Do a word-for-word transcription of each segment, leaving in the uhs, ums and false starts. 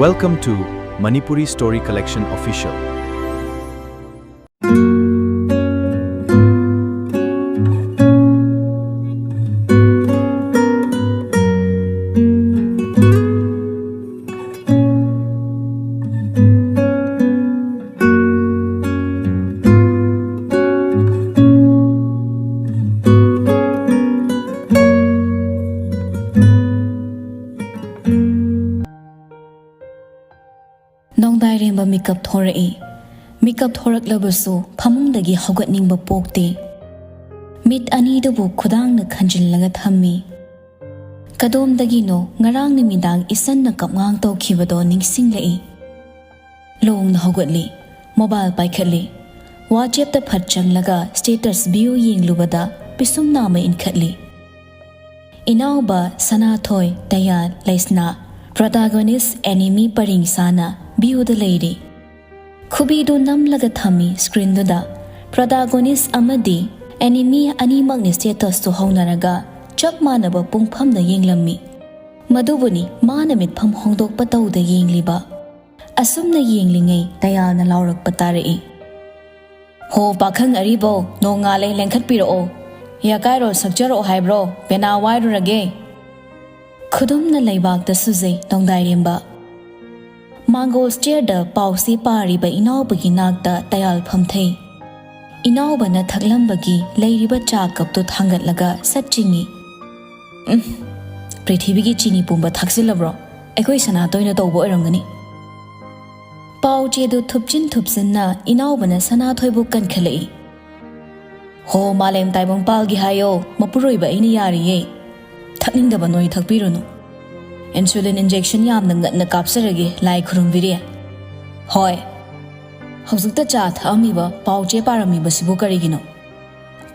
Welcome to Manipuri Story Collection Official. ꯅꯣꯡꯗꯥꯏꯔꯦꯝꯕ ꯃꯤꯀꯞ ꯊꯣꯔꯛꯏ꯫ ꯃꯤꯀꯞ ꯊꯣꯔꯛꯂꯕꯁꯨ ꯐꯃꯨꯡꯗꯒꯤ ꯍꯧꯒꯠꯅꯤꯡꯕ ꯄꯣꯛꯇꯦ꯫ ꯃꯤꯠ ꯑꯅꯤꯗꯨꯕꯨ ꯈꯨꯗꯥꯡꯅ ꯈꯟꯖꯤꯜꯂꯒ ꯊꯝꯃꯤ꯫ ꯀꯗꯣꯝꯗꯒꯤꯅꯣ ꯉꯔꯥꯡ ꯅꯨꯃꯤꯗꯥꯡ ꯏꯆꯟꯅ ꯀꯞꯉꯥꯡ ꯇꯧꯈꯤꯕꯗꯣ ꯅꯤꯡꯁꯤꯡꯂꯛꯏ꯫ ꯂꯣꯡꯅ ꯍꯧꯒꯠꯂꯤ꯫ ꯃꯣꯕꯥꯏꯜ ꯄꯥꯏꯈꯠꯂꯤ꯫ ꯋꯥꯆꯦꯞꯇ ꯐꯠ ꯆꯪꯂꯒ ꯁ꯭ꯇꯦꯇꯁ ꯚ꯭ꯌꯨ ꯌꯦꯡꯂꯨꯕꯗ ꯄꯤꯁꯨꯝ ꯅꯥꯝꯃ ꯏꯟꯈꯠꯂꯤ꯫ ꯏꯅꯥꯎꯕ, ꯁꯅꯥꯊꯣꯏ, ꯗꯌꯥꯟ, ꯂꯩꯁꯅꯥ, ꯄ꯭ꯔꯣꯇꯥꯒꯣꯅꯤꯁ ꯑꯦꯅꯤꯃꯤ ꯄꯔꯤꯡ ꯁꯥꯅ ꯚ꯭ꯌꯨꯗ ꯂꯩꯔꯤ꯫ ꯈꯨꯕꯤꯗꯨ ꯅꯝꯂꯒ ꯊꯝꯃꯤ ꯁ꯭ꯀ꯭ꯔꯤꯟꯗꯨꯗ꯫ ꯄ꯭ꯔꯣꯇꯥꯒꯣꯅꯤꯁ ꯑꯃꯗꯤ ꯑꯦꯅꯤꯃꯤ ꯑꯅꯤꯃꯛꯅꯤ ꯁ꯭ꯇꯦꯇꯁꯇꯨ ꯍꯧꯅꯔꯒ ꯆꯞ ꯃꯥꯟꯅꯕ ꯄꯨꯡꯐꯝꯗ ꯌꯦꯡꯂꯝꯃꯤ꯫ ꯃꯗꯨꯕꯨꯅꯤ ꯃꯥꯅ ꯃꯤꯠꯐꯝ ꯍꯣꯡꯗꯣꯛꯄ ꯇꯧꯗ ꯌꯦꯡꯂꯤꯕ꯫ ꯑꯁꯨꯝꯅ ꯌꯦꯡꯂꯤꯉꯩ ꯗꯌꯥꯜꯅ ꯂꯥꯎꯔꯛꯄ ꯇꯥꯔꯛꯏ꯫ "ꯍꯣ ꯄꯥꯈꯪ ꯑꯔꯤꯕꯧ, ꯅꯣꯡꯉꯥꯜꯂꯦ, ꯂꯦꯡꯈꯠꯄꯤꯔꯛꯑꯣ꯫ ꯌꯥꯀꯥꯏꯔꯣꯜ ꯁꯛꯆꯔꯛꯑꯣ ꯍꯥꯏꯕ꯭ꯔꯣ? ꯄꯦꯅꯥ ꯋꯥꯏꯔꯨꯔꯒꯦ꯫" ꯈꯨꯗꯨꯝꯅ ꯂꯩꯕꯥꯛꯇ ꯁꯨꯖꯩ ꯅꯣꯡꯗꯥꯏꯔꯦꯝꯕ꯫ ꯃꯥꯡꯒꯣꯜ ꯆꯤꯌꯔꯗ ꯄꯥꯎꯆꯦ ꯄꯥꯔꯤꯕ ꯏꯅꯥꯎꯕꯒꯤ ꯅꯥꯛꯇ ꯗꯌꯥꯜ ꯐꯝꯊꯩ꯫ ꯏꯅꯥꯎꯕꯅ ꯊꯛꯂꯝꯕꯒꯤ ꯂꯩꯔꯤꯕ ꯆꯥ ꯀꯞꯇꯨ ꯊꯥꯡꯒꯠꯂꯒ ꯁꯠ ꯆꯤꯡꯏ꯫ "ꯎꯝ, ꯄ꯭ꯔꯤꯊꯤꯕꯤꯒꯤ ꯆꯤꯅꯤ ꯄꯨꯝꯕ ꯊꯥꯛꯆꯤꯜꯂꯕ꯭ꯔꯣ? ꯑꯩꯈꯣꯏ ꯁꯅꯥꯇꯣꯏꯅ ꯇꯧꯕ ꯑꯣꯏꯔꯝꯒꯅꯤ꯫" ꯄꯥꯎ ꯆꯦꯗꯨ ꯊꯨꯞꯆꯤꯟ ꯊꯨꯞꯆꯤꯟꯅ ꯏꯅꯥꯎꯕꯅ ꯁꯅꯥꯊꯣꯏꯕꯨ ꯀꯟꯈꯠꯂꯛꯏ꯫ "ꯍꯣ, ꯃꯥꯂꯦꯝ ꯇꯥꯏꯕꯪꯄꯥꯜꯒꯤ ꯍꯥꯏꯌꯣ, ꯃꯄꯨꯔꯣꯏꯕ ꯑꯩꯅ ꯌꯥꯔꯤꯌꯦ꯫ ꯊꯛꯅꯤꯡꯗꯕ ꯅꯣꯏ ꯊꯛꯄꯤꯔꯨꯅꯨ꯫ ꯏꯟꯁꯨꯂꯤꯟ ꯏꯟꯖꯦꯛꯁꯟ ꯌꯥꯝꯅ ꯉꯟꯅ ꯀꯥꯞꯆꯔꯒꯦ, ꯂꯥꯏ ꯈꯨꯔꯨꯝꯕꯤꯔꯦ꯫" "ꯍꯣꯏ꯫" "ꯍꯧꯖꯤꯛꯇ ꯆꯥ ꯊꯛꯑꯝꯃꯤꯕ, ꯄꯥꯎ ꯆꯦ ꯄꯥꯔꯝꯃꯤꯕꯁꯤꯕꯨ ꯀꯔꯤꯒꯤꯅꯣ?"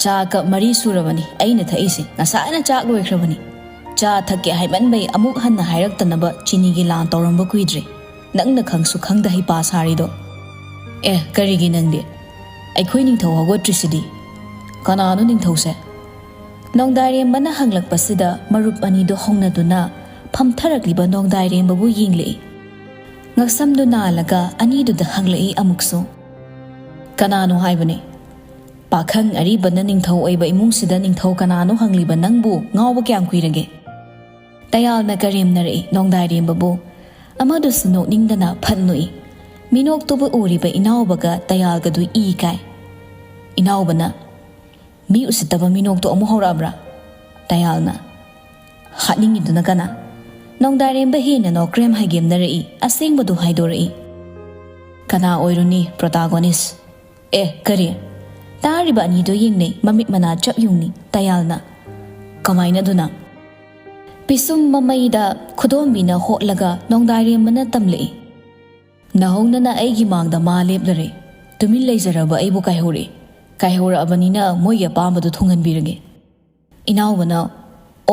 "ꯆꯥ ꯀꯞ ꯃꯔꯤ ꯁꯨꯔꯕꯅꯤ ꯑꯩꯅ ꯊꯛꯏꯁꯦ, ꯉꯁꯥꯏꯅ ꯆꯥꯛ ꯂꯣꯏꯈ꯭ꯔꯕꯅꯤ꯫ ꯆꯥ ꯊꯛꯀꯦ ꯍꯥꯏꯃꯟꯕꯩ ꯑꯃꯨꯛ ꯍꯟꯅ ꯍꯥꯏꯔꯛꯇꯅꯕ ꯆꯤꯅꯤꯒꯤ ꯂꯥꯟ ꯇꯧꯔꯝꯕ ꯀꯨꯏꯗ꯭ꯔꯤ꯫ ꯅꯪꯅ ꯈꯪꯁꯨ ꯈꯪꯗ ꯍꯩꯄꯥ ꯁꯥꯔꯤꯗꯣ꯫" "ꯑꯦ, ꯀꯔꯤꯒꯤ ꯅꯪꯗꯤ? ꯑꯩꯈꯣꯏ ꯅꯤꯡꯊꯧ ꯍꯧꯒꯠꯇ꯭ꯔꯤꯁꯤꯗꯤ꯫" "ꯀꯅꯥꯅꯣ ꯅꯤꯡꯊꯧꯁꯦ?" ꯅꯣꯡꯗꯥꯏꯔꯦꯝꯕꯅ ꯍꯪꯂꯛꯄꯁꯤꯗ ꯃꯔꯨꯞ ꯑꯅꯤꯗꯨ ꯍꯧꯅꯗꯨꯅ ꯐꯝꯊꯔꯛꯂꯤꯕ ꯅꯣꯡꯗꯥꯏꯔꯦꯝꯕꯕꯨ ꯌꯦꯡꯂꯛꯏ꯫ ꯉꯛꯁꯝꯗꯨ ꯅꯥꯜꯂꯒ ꯑꯅꯤꯗꯨꯗ ꯍꯪꯂꯛꯏ ꯑꯃꯨꯛꯁꯨ꯫ "ꯀꯅꯥꯅꯣ ꯍꯥꯏꯕꯅꯦ? ꯄꯥꯈꯪ ꯑꯔꯤꯕꯅ ꯅꯤꯡꯊꯧ ꯑꯣꯏꯕ ꯏꯃꯨꯡꯁꯤꯗ ꯅꯤꯡꯊꯧ ꯀꯅꯥꯅꯣ ꯍꯪꯂꯤꯕ ꯅꯪꯕꯨ ꯉꯥꯎꯕ ꯀꯌꯥꯝ ꯀꯨꯏꯔꯒꯦ?" ꯇꯌꯥꯜꯅ ꯀꯔꯦꯝꯅꯔꯛꯏ ꯅꯣꯡꯗꯥꯏꯔꯦꯝꯕꯕꯨ꯫ ꯑꯃꯗꯨꯁꯨ ꯅꯣꯛꯅꯤꯡꯗꯅ ꯐꯠ ꯅꯣꯛꯏ꯫ ꯃꯤꯅꯣꯛꯇꯨꯕꯨ ꯎꯔꯤꯕ ꯏꯅꯥꯎꯕꯒ ꯇꯌꯥꯜꯒꯗꯨ ꯏ ꯀꯥꯏ꯫ ꯏꯅꯥꯎꯕꯅ, "ꯃꯤ ꯎꯁꯤꯠꯇꯕ ꯃꯤꯅꯣꯛꯇꯣ ꯑꯃꯨꯛ ꯍꯧꯔꯛꯑꯕ꯭ꯔꯥ?" ꯇꯌꯥꯜꯅ, "ꯍꯥꯠꯅꯤꯡꯉꯤꯗꯨꯅ ꯀꯅꯥ?" ꯅꯣꯡꯗꯥꯏꯔꯦꯝꯕ ꯍꯦꯟꯅ ꯅꯣꯀ꯭ꯔꯦꯝ ꯍꯥꯏꯒꯦꯝꯅꯔꯛꯏ꯫ ꯑꯁꯦꯡꯕꯗꯨ ꯍꯥꯏꯗꯣꯔꯛꯏ꯫ "ꯀꯅꯥ ꯑꯣꯏꯔꯨꯅꯤ ꯄ꯭ꯔꯣꯇꯥꯒꯣꯅꯤꯁ?" "ꯑꯦ, ꯀꯔꯤ?" ꯇꯥꯔꯤꯕ ꯑꯅꯤꯗꯣ ꯌꯦꯡꯅꯩ, ꯃꯃꯤꯠ ꯃꯅꯥ ꯆꯞ ꯌꯨꯡꯅꯤ꯫ ꯇꯌꯥꯜꯅ, "ꯀꯃꯥꯏꯅ ꯑꯗꯨꯅ?" ꯄꯤꯁꯨꯝ ꯃꯃꯩꯗ ꯈꯨꯗꯣꯝꯕꯤꯅ ꯍꯣꯠꯂꯒ ꯅꯣꯡꯗꯥꯏꯔꯦꯝꯕꯅ ꯇꯝꯂꯛꯏ꯫ "ꯅꯍꯧꯅꯅ ꯑꯩꯒꯤ ꯃꯥꯡꯗ ꯃꯥ ꯂꯦꯞꯂꯔꯦ꯫ ꯇꯨꯃꯤꯟ ꯂꯩꯖꯔꯕ ꯑꯩꯕꯨ ꯀꯥꯏꯍꯧꯔꯦ꯫ ꯀꯥꯏꯍꯧꯔꯛꯑꯕꯅꯤꯅ ꯃꯣꯏꯒꯤ ꯑꯄꯥꯝꯕꯗꯨ ꯊꯨꯡꯍꯟꯕꯤꯔꯒꯦ꯫" ꯏꯅꯥꯎꯕꯅ,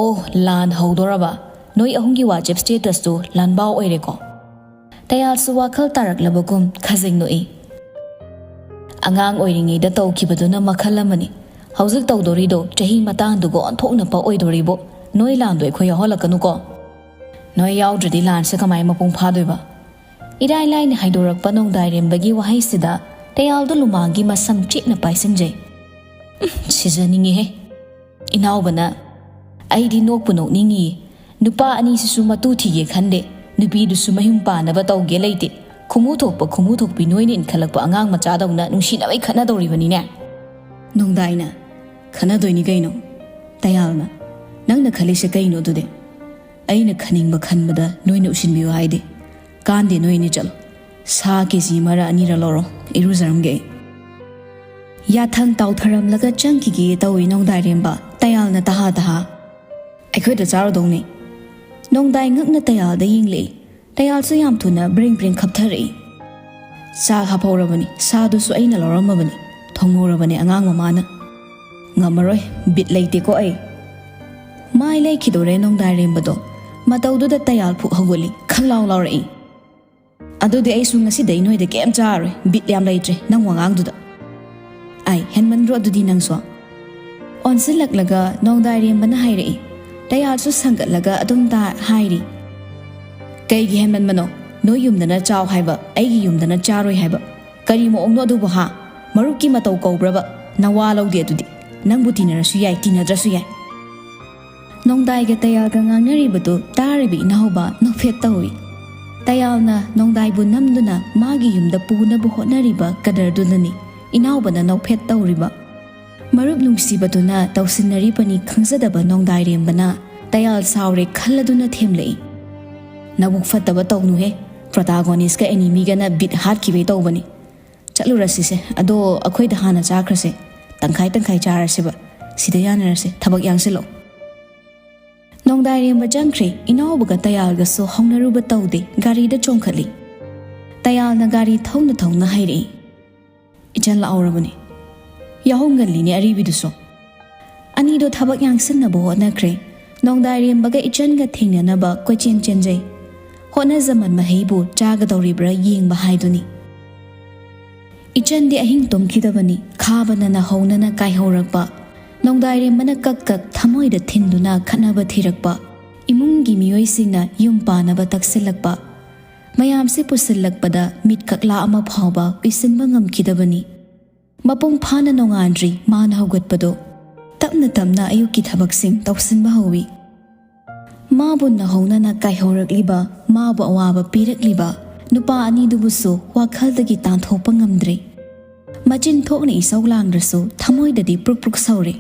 "ꯑꯣ, ꯂꯥꯟ ꯍꯧꯗꯣꯔꯕ? ꯅꯣꯏ ꯑꯍꯨꯝꯒꯤ WhatsApp statusꯇꯨ ꯂꯥꯟꯕꯥꯎ ꯑꯣꯏꯔꯦꯀꯣ?" ꯇꯌꯥꯜꯁꯨ ꯋꯥꯈꯜ ꯇꯥꯔꯛꯂꯕꯒꯨꯝ ꯈꯖꯤꯡ ꯅꯣꯛꯏ꯫ "ꯑꯉꯥꯡ ꯑꯣꯏꯔꯤꯉꯩꯗ ꯇꯧꯈꯤꯕꯗꯨꯅ ꯃꯈꯜ ꯑꯃꯅꯤ꯫ ꯍꯧꯖꯤꯛ ꯇꯧꯗꯣꯔꯤꯗꯣ ꯆꯍꯤ ꯃꯇꯥꯡꯗꯨꯒ ꯑꯣꯟꯊꯣꯛꯅ ꯄꯛꯑꯣꯏꯗꯣꯔꯤꯕꯣ꯫ ꯅꯣꯏ ꯂꯥꯟꯗꯣ ꯑꯩꯈꯣꯏ ꯌꯥꯎꯍꯜꯂꯛꯀꯅꯨꯀꯣ꯫ ꯅꯣꯏ ꯌꯥꯎꯗ꯭ꯔꯗꯤ ꯂꯥꯟꯁꯦ ꯀꯃꯥꯏ ꯃꯄꯨꯡ ꯐꯥꯗꯣꯏꯕ?" ꯏꯔꯥꯏ ꯂꯥꯏꯅ ꯍꯥꯏꯗꯣꯔꯛꯄ ꯅꯣꯡꯗꯥꯏꯔꯦꯝꯕꯒꯤ ꯋꯥꯍꯩꯁꯤꯗ ꯇꯌꯥꯜꯗꯨ ꯂꯨꯃꯥꯡꯒꯤ ꯃꯁꯝ ꯆꯦꯠꯅ ꯄꯥꯏꯁꯤꯟꯖꯩ꯫ "ꯎꯝ, ꯁꯤꯖꯅꯤꯡꯉꯤꯍꯦ!" ꯏꯅꯥꯎꯕꯅ, "ꯑꯩꯗꯤ ꯅꯣꯛꯄꯨ ꯅꯣꯛꯅꯤꯡꯉꯤ꯫ ꯅꯨꯄꯥ ꯑꯅꯤꯁꯤꯁꯨ ꯃꯇꯨ ꯊꯤꯒꯦ ꯈꯟꯗꯦ, ꯅꯨꯄꯤꯗꯨꯁꯨ ꯃꯌꯨꯝ ꯄꯥꯟꯅꯕ ꯇꯧꯒꯦ ꯂꯩꯇꯦ꯫ ꯈꯨꯃꯨ ꯊꯣꯛꯄ ꯈꯨꯃꯨ ꯊꯣꯛꯄꯤ ꯅꯣꯏꯅ ꯏꯟꯈꯠꯂꯛꯄ ꯑꯉꯥꯡ ꯃꯆꯥꯗꯧꯅ ꯅꯨꯡꯁꯤꯅꯕꯩ ꯈꯠꯅꯗꯧꯔꯤꯕꯅꯤꯅꯦ꯫" ꯅꯣꯡꯗꯥꯏꯅ, "ꯈꯠꯅꯗꯣꯏꯅꯤ ꯀꯩꯅꯣ꯫" ꯇꯌꯥꯜꯅ, "ꯅꯪꯅ ꯈꯜꯂꯤꯁꯦ ꯀꯩꯅꯣ ꯑꯗꯨꯗꯤ? ꯑꯩꯅ ꯈꯟꯅꯤꯡꯕ ꯈꯟꯕꯗ ꯅꯣꯏꯅ ꯎꯁꯤꯟꯕꯤꯌꯨ ꯍꯥꯏꯗꯦ꯫ ꯀꯥꯟꯗꯦ, ꯅꯣꯏ ꯑꯅꯤ ꯆꯠꯂꯣ꯫ ꯁꯥ ꯀꯦ ꯖꯤ ꯑꯃꯔ ꯑꯅꯤꯔ ꯂꯧꯔꯣ, ꯏꯔꯨꯖꯔꯝꯒꯦ ꯑꯩ꯫" ꯌꯥꯊꯪ ꯇꯥꯎꯊꯔꯝꯂꯒ ꯆꯪꯈꯤꯒꯦ ꯇꯧꯏ ꯅꯣꯡꯗꯥꯏꯔꯦꯝꯕ꯫ ꯇꯌꯥꯜꯅ ꯇꯍꯥ ꯇꯍꯥ, "ꯑꯩꯈꯣꯏꯗ ꯆꯥꯔꯨꯗꯧꯅꯤ꯫" ꯅꯣꯡꯗꯥꯏ ꯉꯛꯅ ꯇꯌꯥꯜꯗ ꯌꯦꯡꯂꯛꯏ꯫ ꯇꯌꯥꯜꯁꯨ ꯌꯥꯝ ꯊꯨꯅ ꯕ꯭ꯔꯤꯡ ꯕ꯭ꯔꯤꯡ ꯈꯞꯊꯔꯛꯏ꯫ "ꯆꯥꯛ ꯍꯥꯞꯍꯧꯔꯕꯅꯤ, ꯁꯥꯗꯨꯁꯨ ꯑꯩꯅ ꯂꯧꯔꯝꯃꯕꯅꯤ, ꯊꯣꯡꯍꯧꯔꯕꯅꯤ ꯑꯉꯥꯡ ꯃꯃꯥꯅ꯫ ꯉꯝꯃꯔꯣꯏ, ꯕꯤꯠ ꯂꯩꯇꯦꯀꯣ ꯑꯩ꯫" ꯃꯥꯏ ꯂꯩꯈꯤꯗꯣꯔꯦ ꯅꯣꯡꯗꯥꯏꯔꯦꯝꯕꯗꯣ꯫ ꯃꯇꯧꯗꯨꯗ ꯇꯌꯥꯜ ꯐꯨꯛ ꯍꯧꯒꯠꯂꯤ, ꯈꯪꯂꯥꯎ ꯂꯥꯎꯔꯛꯏ꯫ "ꯑꯗꯨꯗꯤ ꯑꯩꯁꯨ ꯉꯁꯤꯗꯩ ꯅꯣꯏꯗ ꯀꯩꯝ ꯆꯥꯔꯔꯣꯏ, ꯕꯤꯠ ꯌꯥꯝ ꯂꯩꯇ꯭ꯔꯦ ꯅꯪ ꯋꯥꯉꯥꯡꯗꯨꯗ꯫" "ꯑꯥꯏ, ꯍꯦꯟꯃꯟꯗ꯭ꯔꯣ ꯑꯗꯨꯗꯤ ꯅꯪꯁꯨ?" ꯑꯣꯟꯁꯤꯜꯂꯛꯂꯒ ꯅꯣꯡꯗꯥꯏꯔꯦꯝꯕꯅ ꯍꯥꯏꯔꯛꯏ꯫ ꯇꯌꯥꯜꯁꯨ ꯁꯪꯒꯠꯂꯒ ꯑꯗꯨꯝ ꯇꯥ-, ꯍꯥꯏꯔꯤ꯫ "ꯀꯩꯒꯤ ꯍꯦꯟꯃꯟꯕꯅꯣ? ꯅꯣꯏ ꯌꯨꯝꯗꯅ ꯆꯥꯎ ꯍꯥꯏꯕ, ꯑꯩꯒꯤ ꯌꯨꯝꯗꯅ ꯆꯥꯔꯣꯏ ꯍꯥꯏꯕ꯫ ꯀꯔꯤ ꯃꯑꯣꯡꯅꯣ ꯑꯗꯨꯕꯨ, ꯍꯥ? ꯃꯔꯨꯞꯀꯤ ꯃꯇꯧ ꯀꯧꯕ꯭ꯔꯕ? ꯅꯋꯥ ꯂꯧꯗꯦ ꯑꯗꯨꯗꯤ꯫ ꯅꯪꯕꯨ ꯇꯤꯟꯅꯔꯁꯨ ꯌꯥꯏ, ꯇꯤꯟꯅꯗ꯭ꯔꯁꯨ ꯌꯥꯏ꯫ ꯅꯣꯡꯗꯥꯏꯒ ꯇꯌꯥꯜꯒ ꯉꯥꯡꯅꯔꯤꯕꯗꯨ ꯇꯥꯔꯤꯕ ꯏꯅꯥꯎꯕ ꯅꯣꯛꯐꯦꯠ ꯇꯧꯏ꯫ ꯇꯌꯥꯜꯅ ꯅꯣꯡꯗꯥꯏꯕꯨ ꯅꯝꯗꯨꯅ ꯃꯥꯒꯤ ꯌꯨꯝꯗ ꯄꯨꯅꯕ ꯍꯣꯠꯅꯔꯤꯕ ꯀꯗꯔꯗꯨꯅꯅꯤ ꯏꯅꯥꯎꯕꯅ ꯅꯣꯛꯐꯦꯠ ꯇꯧꯔꯤꯕ꯫ ꯃꯔꯨꯞ ꯅꯨꯡꯁꯤꯕꯗꯨꯅ ꯇꯧꯁꯤꯟꯅꯔꯤꯕꯅꯤ ꯈꯪꯖꯗꯕ ꯅꯣꯡꯗꯥꯏꯔꯦꯝꯕꯅ ꯇꯌꯥꯜ ꯁꯥꯎꯔꯦ ꯈꯜꯂꯗꯨꯅ ꯊꯦꯝꯂꯛꯏ꯫ ꯅꯕꯨꯛ ꯐꯠꯇꯕ ꯇꯧꯅꯨꯍꯦ꯫ ꯄ꯭ꯔꯣꯇꯥꯒꯣꯅꯤꯁꯀ ꯑꯦꯅꯤꯃꯤꯒꯅ ꯕꯤꯠ ꯍꯥꯠꯈꯤꯕꯩ ꯇꯧꯕꯅꯤ꯫ ꯆꯠꯂꯨꯔꯁꯤꯁꯦ꯫ ꯑꯗꯣ ꯑꯩꯈꯣꯏꯗ ꯍꯥꯟꯅ ꯆꯥꯈ꯭ꯔꯁꯦ꯫ ꯇꯪꯈꯥꯏ ꯇꯪꯈꯥꯏ ꯆꯥꯔꯁꯦꯕ꯫ ꯁꯤꯗ ꯌꯥꯅꯔꯁꯦ꯫ ꯊꯕꯛ ꯌꯥꯡꯁꯤꯜꯂꯣ꯫ ꯅꯣꯡꯗꯥꯏꯔꯦꯝꯕ ꯆꯪꯈ꯭ꯔꯦ꯫ ꯏꯅꯥꯎꯕꯒ ꯇꯌꯥꯜꯒꯁꯨ ꯍꯧꯅꯔꯨꯕ ꯇꯧꯗꯦ꯫ ꯒꯥꯔꯤꯗ ꯆꯣꯡꯈꯠꯂꯤ꯫ ꯇꯌꯥꯜꯅ ꯒꯥꯔꯤ ꯊꯧꯅ ꯊꯧꯅ ꯍꯥꯏꯔꯛꯏ꯫ ꯏꯆꯟ ꯂꯥꯛꯍꯧꯔꯕꯅꯤ꯫ ꯌꯥꯍꯧ ꯉꯜꯂꯤꯅꯦ ꯑꯔꯤꯕꯤꯗꯨꯁꯨ꯫ ꯑꯅꯤꯗꯣ ꯊꯕꯛ ꯌꯥꯡꯁꯤꯟꯅꯕ ꯍꯣꯠꯅꯈ꯭ꯔꯦ꯫ ꯅꯣꯡꯗꯥꯏꯔꯦꯝꯕꯒ ꯏꯆꯟꯒ ꯊꯦꯡꯅꯅꯕ ꯀꯣꯏꯆꯦꯟ ꯆꯦꯟꯖꯩ꯫ ꯍꯣꯠꯅꯖꯃꯟ ꯃꯍꯩꯕꯨ ꯆꯥꯒꯗꯧꯔꯤꯕ꯭ꯔꯥ ꯌꯦꯡꯕ ꯍꯥꯏꯗꯨꯅꯤ꯫ ꯏꯆꯟꯗꯤ ꯑꯍꯤꯡ ꯇꯨꯝꯈꯤꯗꯕꯅꯤ꯫ ꯈꯥꯕꯅ ꯅꯍꯧꯅꯅ ꯀꯥꯏꯍꯧꯔꯛꯄ꯫ ꯅꯣꯡꯗꯥꯏꯔꯦꯝꯕꯅ ꯀꯛ ꯀꯛ ꯊꯃꯣꯏꯗ ꯊꯤꯟꯗꯨꯅ ꯈꯠꯅꯕ ꯊꯤꯔꯛꯄ꯫ ꯏꯃꯨꯡꯒꯤ ꯃꯤꯑꯣꯏꯁꯤꯡꯅ ꯌꯨꯝ ꯄꯥꯟꯅꯕ ꯇꯛꯁꯤꯜꯂꯛꯄ꯫ ꯃꯌꯥꯝꯁꯦ ꯄꯨꯁꯤꯜꯂꯛꯄꯗ ꯃꯤꯠ ꯀꯛꯂꯥ ꯑꯃ ꯐꯥꯎꯕ ꯎꯏꯁꯤꯟꯕ ꯉꯝꯈꯤꯗꯕꯅꯤ꯫ ꯃꯄꯨꯡ ꯐꯥꯅ ꯅꯣꯡꯉꯥꯟꯗ꯭ꯔꯤ ꯃꯥꯅ ꯍꯧꯒꯠꯄꯗꯣ꯫ ꯇꯞꯅ ꯇꯞꯅ ꯑꯌꯨꯛꯀꯤ ꯊꯕꯛꯁꯤꯡ ꯇꯧꯁꯤꯟꯕ ꯍꯧꯏ꯫ ꯃꯥꯕꯨ ꯅꯧꯍꯧꯅꯅ ꯀꯥꯏꯍꯧꯔꯛꯂꯤꯕ, ꯃꯥꯕꯨ ꯑꯋꯥꯕ ꯄꯤꯔꯛꯂꯤꯕ ꯅꯨꯄꯥ ꯑꯅꯤꯗꯨꯕꯨꯁꯨ ꯋꯥꯈꯜꯗꯒꯤ ꯇꯥꯟꯊꯣꯛꯄ ꯉꯝꯗ꯭ꯔꯦ꯫ ꯃꯆꯤꯟ ꯊꯣꯛꯅ ꯏꯁꯧ ꯂꯥꯡꯗ꯭ꯔꯁꯨ ꯊꯃꯣꯏꯗꯗꯤ ꯄ꯭ꯔꯨꯛ ꯄ꯭ꯔꯨꯛ ꯁꯧꯔꯦ꯫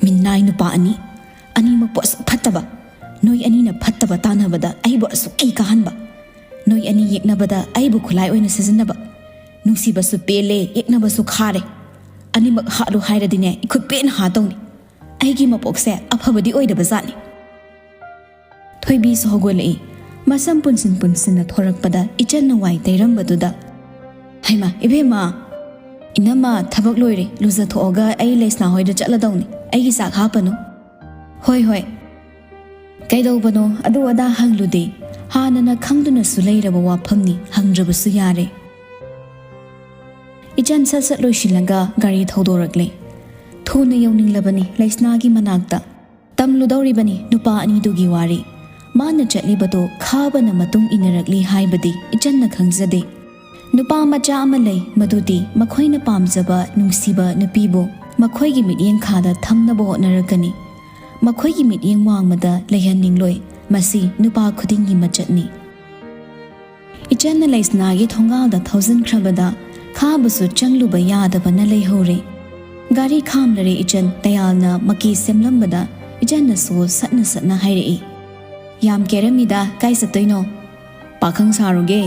"ꯃꯤꯅꯥꯏ ꯅꯨꯄꯥ ꯑꯅꯤ, ꯑꯅꯤꯃꯛꯄꯨ ꯑꯁꯨꯛ ꯐꯠꯇꯕ꯫ ꯅꯣꯏ ꯑꯅꯤꯅ ꯐꯠꯇꯕ ꯇꯥꯟꯅꯕꯗ ꯑꯩꯕꯨ ꯑꯁꯨꯛ ꯏ ꯀꯥꯍꯟꯕ꯫ ꯅꯣꯏ ꯑꯅꯤ ꯌꯦꯛꯅꯕꯗ ꯑꯩꯕꯨ ꯈꯨꯠꯂꯥꯏ ꯑꯣꯏꯅ ꯁꯤꯖꯤꯟꯅꯕ꯫ ꯅꯨꯡꯁꯤꯕꯁꯨ ꯄꯦꯜꯂꯦ, ꯌꯦꯛꯅꯕꯁꯨ ꯈꯥꯔꯦ꯫ ꯑꯅꯤꯃꯛ ꯍꯥꯠꯂꯨ ꯍꯥꯏꯔꯗꯤꯅꯦ, ꯏꯈꯨꯠ ꯄꯦꯟꯅ ꯍꯥꯠꯇꯧꯅꯤ꯫ ꯑꯩꯒꯤ ꯃꯄꯣꯛꯁꯦ ꯑꯐꯕꯗꯤ ꯑꯣꯏꯗꯕ ꯖꯥꯠꯅꯤ꯫" ꯊꯣꯏꯕꯤꯁꯨ ꯍꯧꯒꯠꯂꯛꯏ꯫ ꯃꯁꯝ ꯄꯨꯟꯁꯤꯟ ꯄꯨꯟꯁꯤꯟꯅ ꯊꯣꯔꯛꯄꯗ ꯏꯆꯟꯅ ꯋꯥꯏ ꯇꯩꯔꯝꯕꯗꯨꯗ, "ꯍꯩꯃꯥ, ꯏꯕꯦꯝꯃ!" "ꯏꯅꯝꯃ, ꯊꯕꯛ ꯂꯣꯏꯔꯦ, ꯂꯨꯖꯊꯣꯛꯑꯒ ꯑꯩ ꯂꯩꯁꯅꯥ ꯍꯣꯏꯗ ꯆꯠꯂꯗꯧꯅꯤ꯫ ꯑꯩꯒꯤ ꯆꯥꯛ ꯍꯥꯞꯄꯅꯨ꯫" "ꯍꯣꯏ, ꯍꯣꯏ꯫" "ꯀꯩꯗꯧꯕꯅꯣ? ꯑꯗꯨ ꯑꯗꯥ ꯍꯪꯂꯨꯗꯦ꯫ ꯍꯥꯟꯅꯅ ꯈꯪꯗꯨꯅꯁꯨ ꯂꯩꯔꯕ ꯋꯥꯐꯝꯅꯤ, ꯍꯪꯗ꯭ꯔꯕꯁꯨ ꯌꯥꯔꯦ꯫" ꯏꯆꯟ ꯁꯠ ꯁꯠ ꯂꯣꯏꯁꯤꯜꯂꯒ ꯒꯥꯔꯤ ꯊꯧꯗꯣꯔꯛꯂꯦ꯫ ꯊꯨꯅ ꯌꯧꯅꯤꯡꯂꯕꯅꯤ ꯂꯩꯁꯅꯥꯒꯤ ꯃꯅꯥꯛꯇ꯫ ꯇꯝꯂꯨꯗꯧꯔꯤꯕꯅꯤ ꯅꯨꯄꯥ ꯑꯅꯤꯗꯨꯒꯤ ꯋꯥꯔꯤ꯫ ꯃꯥꯅ ꯆꯠꯂꯤꯕꯗꯣ ꯈꯥꯕꯅ ꯃꯇꯨꯡ ꯏꯟꯅꯔꯛꯂꯤ ꯍꯥꯏꯕꯗꯤ ꯏꯆꯟꯅ ꯈꯪꯖꯗꯦ꯫ ꯅꯨꯄꯥ ꯃꯆꯥ ꯑꯃ ꯂꯩ, ꯃꯗꯨꯗꯤ ꯃꯈꯣꯏꯅ ꯄꯥꯝꯖꯕ ꯅꯨꯡꯁꯤꯕ ꯅꯨꯄꯤꯕꯨ ꯃꯈꯣꯏꯒꯤ ꯃꯤꯠꯌꯦꯡ ꯈꯥꯗ ꯊꯝꯅꯕ ꯍꯣꯠꯅꯔꯛꯀꯅꯤ꯫ ꯃꯈꯣꯏꯒꯤ ꯃꯤꯠꯌꯦꯡ ꯋꯥꯡꯃꯗ ꯂꯩꯍꯟꯅꯤꯡꯂꯣꯏ꯫ ꯃꯁꯤ ꯅꯨꯄꯥ ꯈꯨꯗꯤꯡꯒꯤ ꯃꯆꯠꯅꯤ꯫ ꯏꯆꯟꯅ ꯂꯩꯁꯅꯥꯒꯤ ꯊꯣꯡꯒꯥꯜꯗ ꯊꯧꯖꯤꯟꯈ꯭ꯔꯕꯗ ꯈꯥꯕꯁꯨ ꯆꯪꯂꯨꯕ ꯌꯥꯗꯕꯅ ꯂꯩꯍꯧꯔꯦ꯫ ꯒꯥꯔꯤ ꯈꯥꯝꯂꯔꯦ ꯏꯆꯟ꯫ ꯇꯌꯥꯜꯅ ꯃꯀꯤ ꯁꯦꯝꯂꯝꯕꯗ ꯏꯆꯟꯅꯁꯨ ꯁꯠꯅ ꯁꯠꯅ ꯍꯥꯏꯔꯛꯏ, "ꯌꯥꯝ ꯀꯦꯔꯝꯃꯤꯗ, ꯀꯥꯏ ꯆꯠꯇꯣꯏꯅꯣ?" "ꯄꯥꯈꯪ ꯁꯥꯔꯨꯒꯦ꯫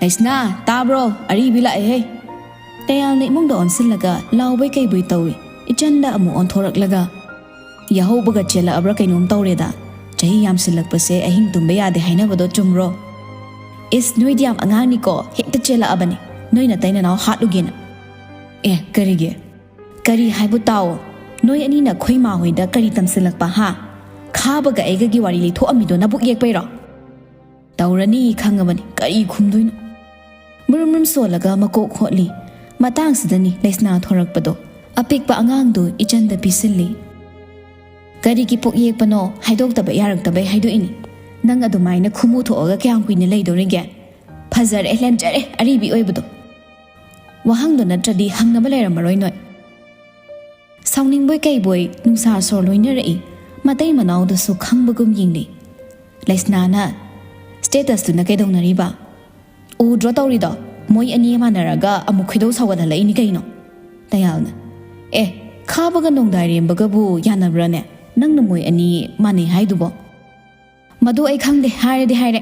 ꯂꯩꯁꯅꯥ, ꯇꯥꯕ꯭ꯔꯣ? ꯑꯔꯤꯕꯤ ꯂꯥꯛꯑꯦꯍꯦ!" ꯇꯌꯥꯜꯅ ꯏꯃꯨꯡꯗ ꯑꯣꯟꯁꯤꯜꯂꯒ ꯂꯥꯎꯕꯩ ꯀꯩꯕꯨꯏ ꯇꯧꯏ꯫ ꯏꯆꯟꯗ ꯑꯃꯨꯛ ꯑꯣꯟꯊꯣꯔꯛꯂꯒ, "ꯌꯥꯍꯧꯕꯒ ꯆꯦꯜꯂꯛꯑꯕ꯭ꯔꯥ ꯀꯩꯅꯣꯝ ꯇꯧꯔꯦꯗ꯫ ꯆꯍꯤ ꯌꯥꯝꯁꯤꯜꯂꯛꯄꯁꯦ ꯑꯍꯤꯡ ꯇꯨꯝꯕ ꯌꯥꯗꯦ ꯍꯥꯏꯅꯕꯗꯣ ꯆꯨꯝꯕ꯭ꯔꯣ?" "ꯏꯁ, ꯅꯣꯏꯗꯤ ꯌꯥꯝ ꯑꯉꯥꯡꯅꯤꯀꯣ, ꯍꯦꯛꯇ ꯆꯦꯜꯂꯛꯑꯕꯅꯤ꯫ ꯅꯣꯏ ꯅꯇꯩ ꯅꯅꯥꯎ ꯍꯥꯠꯂꯨꯒꯦꯅ꯫" "ꯑꯦ, ꯀꯔꯤꯒꯤ?" "ꯀꯔꯤ ꯍꯥꯏꯕꯨ ꯇꯥꯎꯑꯣ, ꯅꯣꯏ ꯑꯅꯤꯅ ꯈꯣꯏ ꯃꯥ ꯍꯣꯏꯗ ꯀꯔꯤ ꯇꯝꯁꯤꯜꯂꯛꯄ, ꯍꯥ? ꯈꯥꯕꯒ ꯑꯩꯒꯒꯤ ꯋꯥꯔꯤ ꯂꯤꯊꯣꯛꯑꯝꯃꯤꯗꯣ ꯅꯕꯨꯛ ꯌꯦꯛꯄꯩꯔꯣ?" "ꯇꯧꯔꯅꯤ ꯈꯪꯉꯕꯅꯤ, ꯀꯔꯤ ꯈꯨꯝꯗꯣꯏꯅꯣ?" ꯃꯨꯔꯨꯝ ꯃꯨꯔꯨꯝ ꯁꯣꯜꯂꯒ ꯃꯀꯣꯛ ꯍꯣꯠꯂꯤ꯫ ꯃꯇꯥꯡꯁꯤꯗꯅꯤ ꯂꯩꯁꯅꯥ ꯊꯣꯔꯛꯄꯗꯣ꯫ ꯑꯄꯤꯛꯄ ꯑꯉꯥꯡꯗꯨ ꯏꯆꯟꯗ ꯄꯤꯁꯤꯜꯂꯤ꯫ "ꯀꯔꯤꯒꯤ ꯄꯨꯛ ꯌꯦꯛꯄꯅꯣ? ꯍꯥꯏꯗꯣꯛꯇꯕ ꯌꯥꯔꯛꯇꯕꯩ ꯍꯥꯏꯗꯣꯛꯏꯅꯤ꯫ ꯅꯪ ꯑꯗꯨꯃꯥꯏꯅ ꯈꯨꯃꯨ ꯊꯣꯛꯑꯒ ꯀꯌꯥꯝ ꯀꯨꯏꯅ ꯂꯩꯗꯧꯔꯤꯒꯦ? ꯐꯖꯔꯦ, ꯂꯦꯝꯖꯔꯦ ꯑꯔꯤꯕꯤ ꯑꯣꯏꯕꯗꯣ꯫ ꯋꯥꯍꯪꯗꯣ ꯅꯠꯇ꯭ꯔꯗꯤ ꯍꯪꯅꯕ ꯂꯩꯔꯝꯃꯔꯣꯏ ꯅꯣꯏ꯫" ꯁꯥꯎꯅꯤꯡꯕꯣꯏ ꯀꯩꯕꯣꯏ ꯅꯨꯡꯁꯥ ꯁꯣꯔ ꯂꯣꯏꯅꯔꯛꯏ꯫ ꯃꯇꯩ ꯃꯅꯥꯎꯗꯨꯁꯨ ꯈꯪꯕꯒꯨꯝ ꯌꯦꯡꯂꯤ꯫ ꯂꯩꯁꯅꯥꯅ, "ꯁ꯭ꯇꯦꯇꯁꯇꯨꯅ ꯀꯩꯗꯧꯅꯔꯤꯕ? ꯎꯗ꯭ꯔꯣ ꯇꯧꯔꯤꯗꯣ? ꯃꯣꯏ ꯑꯅꯤ ꯃꯥꯟꯅꯔꯒ ꯑꯃꯨꯛ ꯈꯣꯏꯗꯧ ꯁꯥꯎꯒꯠꯍꯜꯂꯛꯏꯅꯤ ꯀꯩꯅꯣ?" ꯇꯌꯥꯜꯅ, "ꯑꯦ, ꯈꯥꯕꯒ ꯅꯣꯡꯗꯥꯏꯔꯦꯝꯕꯒꯕꯨ ꯌꯥꯅꯕ꯭ꯔꯥꯅꯦ? ꯅꯪꯅ ꯃꯣꯏ ꯑꯅꯤ ꯃꯥꯟꯅꯩ ꯍꯥꯏꯗꯨꯕꯣ?" "ꯃꯗꯨ ꯑꯩ ꯈꯪꯗꯦ, ꯍꯥꯏꯔꯗꯤ ꯍꯥꯏꯔꯦ꯫"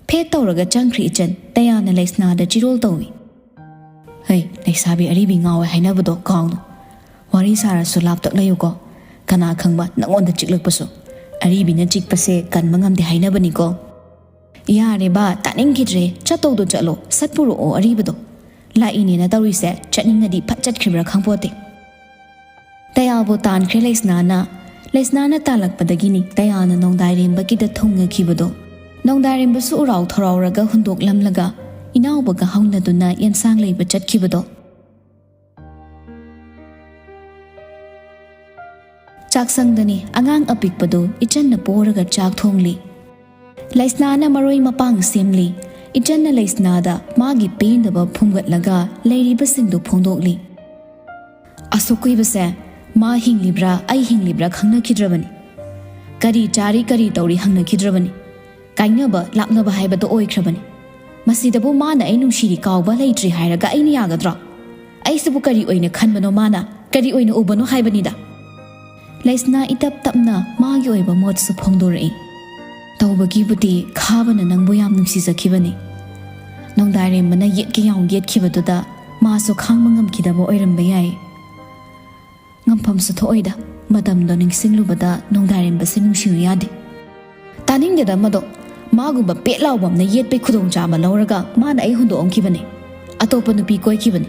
ꯐꯦꯠ ꯇꯧꯔꯒ ꯆꯪꯈ꯭ꯔꯤ ꯏꯆꯟ꯫ ꯇꯌꯥꯜꯅ ꯂꯩꯁꯅꯥꯗ ꯆꯤꯔꯣꯜ ꯇꯧꯏ꯫ "ꯍꯩ, ꯂꯩꯁꯥꯕꯤ ꯑꯔꯤꯕꯤ ꯉꯥꯎꯋꯦ ꯍꯥꯏꯅꯕꯗꯣ ꯀꯥꯎꯅꯨ꯫ ꯋꯥꯔꯤ ꯁꯥꯔꯁꯨ ꯂꯥꯞꯇꯛ ꯂꯩꯌꯨꯀꯣ꯫ ꯀꯅꯥ ꯈꯪꯕ ꯅꯪꯉꯣꯟꯗ ꯆꯤꯛꯂꯛꯄꯁꯨ꯫ ꯑꯔꯤꯕꯤꯅ ꯆꯤꯛꯄꯁꯦ ꯀꯟꯕ ꯉꯝꯗꯦ ꯍꯥꯏꯅꯕꯅꯤꯀꯣ꯫" "ꯌꯥꯔꯦꯕ, ꯇꯥꯅꯤꯡꯈꯤꯗ꯭ꯔꯦ꯫ ꯆꯠꯇꯧꯗꯣ ꯆꯠꯂꯣ, ꯁꯠ ꯄꯨꯔꯛꯑꯣ ꯑꯔꯤꯕꯗꯣ꯫ ꯂꯥꯛꯏꯅꯦꯅ ꯇꯧꯔꯤꯁꯦ, ꯆꯠꯅꯤꯡꯉꯗꯤ ꯐꯠ ꯆꯠꯈ꯭ꯔꯤꯕ꯭ꯔꯥ ꯈꯪꯄꯣꯠꯇꯦ꯫" ꯇꯌꯥꯜꯕꯨ ꯇꯥꯟꯈ꯭ꯔꯦ ꯂꯩꯁꯅꯥꯅ꯫ ꯂꯩꯁꯅꯥꯅ ꯇꯥꯜꯂꯛꯄꯗꯒꯤꯅꯤ ꯇꯌꯥꯜꯅ ꯅꯣꯡꯗꯥꯏꯔꯦꯝꯕꯒꯤꯗ ꯊꯨꯡꯉꯈꯤꯕꯗꯣ꯫ ꯅꯣꯡꯗꯥꯏꯔꯦꯝꯕꯁꯨ ꯎꯔꯥꯎ ꯊꯔꯥꯎꯔꯒ ꯍꯨꯟꯗꯣꯛꯂꯝꯂꯒ ꯏꯅꯥꯎꯕꯒ ꯍꯧꯅꯗꯨꯅ ꯌꯦꯟꯁꯥꯡ ꯂꯩꯕ ꯆꯠꯈꯤꯕꯗꯣ꯫ ꯆꯥꯛꯁꯪꯗꯅꯤ ꯑꯉꯥꯡ ꯑꯄꯤꯛꯄꯗꯨ ꯏꯆꯟꯅ ꯄꯣꯔꯒ ꯆꯥꯛ ꯊꯣꯡꯂꯤ꯫ ꯂꯩꯁꯅꯥꯅ ꯃꯔꯣꯏ ꯃꯄꯥꯡ ꯁꯦꯝꯂꯤ꯫ ꯏꯆꯟꯅ ꯂꯩꯁꯅꯥꯗ ꯃꯥꯒꯤ ꯄꯦꯟꯗꯕ ꯐꯨꯝꯒꯠꯂꯒ ꯂꯩꯔꯤꯕꯁꯤꯡꯗꯨ ꯐꯣꯡꯗꯣꯛꯂꯤ꯫ "ꯑꯁꯨꯛ ꯀꯨꯏꯕꯁꯦ ꯃꯥ ꯍꯤꯡꯂꯤꯕ꯭ꯔꯥ ꯑꯩ ꯍꯤꯡꯂꯤꯕ꯭ꯔꯥ ꯈꯪꯅꯈꯤꯗ꯭ꯔꯕꯅꯤ꯫ ꯀꯔꯤ ꯆꯥꯔꯤ ꯀꯔꯤ ꯇꯧꯔꯤ ꯍꯪꯅꯈꯤꯗ꯭ꯔꯕꯅꯤ꯫ ꯀꯥꯏꯅꯕ ꯂꯥꯞꯅꯕ ꯍꯥꯏꯕꯗꯣ ꯑꯣꯏꯈ꯭ꯔꯕꯅꯤ꯫ ꯃꯁꯤꯗꯕꯨ ꯃꯥꯅ ꯑꯩ ꯅꯨꯡꯁꯤꯔꯤ ꯀꯥꯎꯕ ꯂꯩꯇ꯭ꯔꯤ ꯍꯥꯏꯔꯒ ꯑꯩꯅ ꯌꯥꯒꯗ꯭ꯔꯣ? ꯑꯩꯁꯤꯕꯨ ꯀꯔꯤ ꯑꯣꯏꯅ ꯈꯟꯕꯅꯣ ꯃꯥꯅ? ꯀꯔꯤ ꯑꯣꯏꯅ ꯎꯕꯅꯣ ꯍꯥꯏꯕꯅꯤꯗ?" ꯂꯩꯁꯅꯥ ꯏꯇꯞ ꯇꯞꯅ ꯃꯥꯒꯤ ꯑꯣꯏꯕ ꯃꯣꯠꯁꯨ ꯐꯣꯡꯗꯣꯔꯛꯏ꯫ "ꯇꯧꯕꯒꯤꯕꯨꯗꯤ ꯈꯥꯕꯅ ꯅꯪꯕꯨ ꯌꯥꯝ ꯅꯨꯡꯁꯤꯖꯈꯤꯕꯅꯤ꯫ ꯅꯣꯡꯗꯥꯏꯔꯦꯝꯕꯅ ꯌꯦꯠꯀꯦ ꯌꯥꯎꯅ ꯌꯦꯠꯈꯤꯕꯗꯨꯗ ꯃꯥꯁꯨ ꯈꯥꯡꯕ ꯉꯝꯈꯤꯗꯕ ꯑꯣꯏꯔꯝꯕ ꯌꯥꯏ꯫ ꯉꯝꯐꯝꯁꯨ ꯊꯣꯛꯑꯣꯏꯗ, ꯃꯇꯝꯗꯣ ꯅꯤꯡꯁꯤꯡꯂꯨꯕꯗ ꯅꯣꯡꯗꯥꯏꯔꯦꯝꯕꯁꯦ ꯅꯨꯡꯁꯤꯌꯨ ꯌꯥꯗꯦ꯫ ꯇꯥꯅꯤꯡꯗꯦꯗ ꯃꯗꯣ꯫ ꯃꯥꯒꯨꯝꯕ ꯄꯦꯠ ꯂꯥꯎꯕ ꯑꯃꯅ ꯌꯦꯠꯄꯩ ꯈꯨꯗꯣꯡꯆꯥꯕ ꯂꯧꯔꯒ ꯃꯥꯅ ꯑꯩ ꯍꯨꯟꯗꯣꯛꯑꯝꯈꯤꯕꯅꯦ꯫ ꯑꯇꯣꯞꯄ ꯅꯨꯄꯤ ꯀꯣꯏꯈꯤꯕꯅꯦ꯫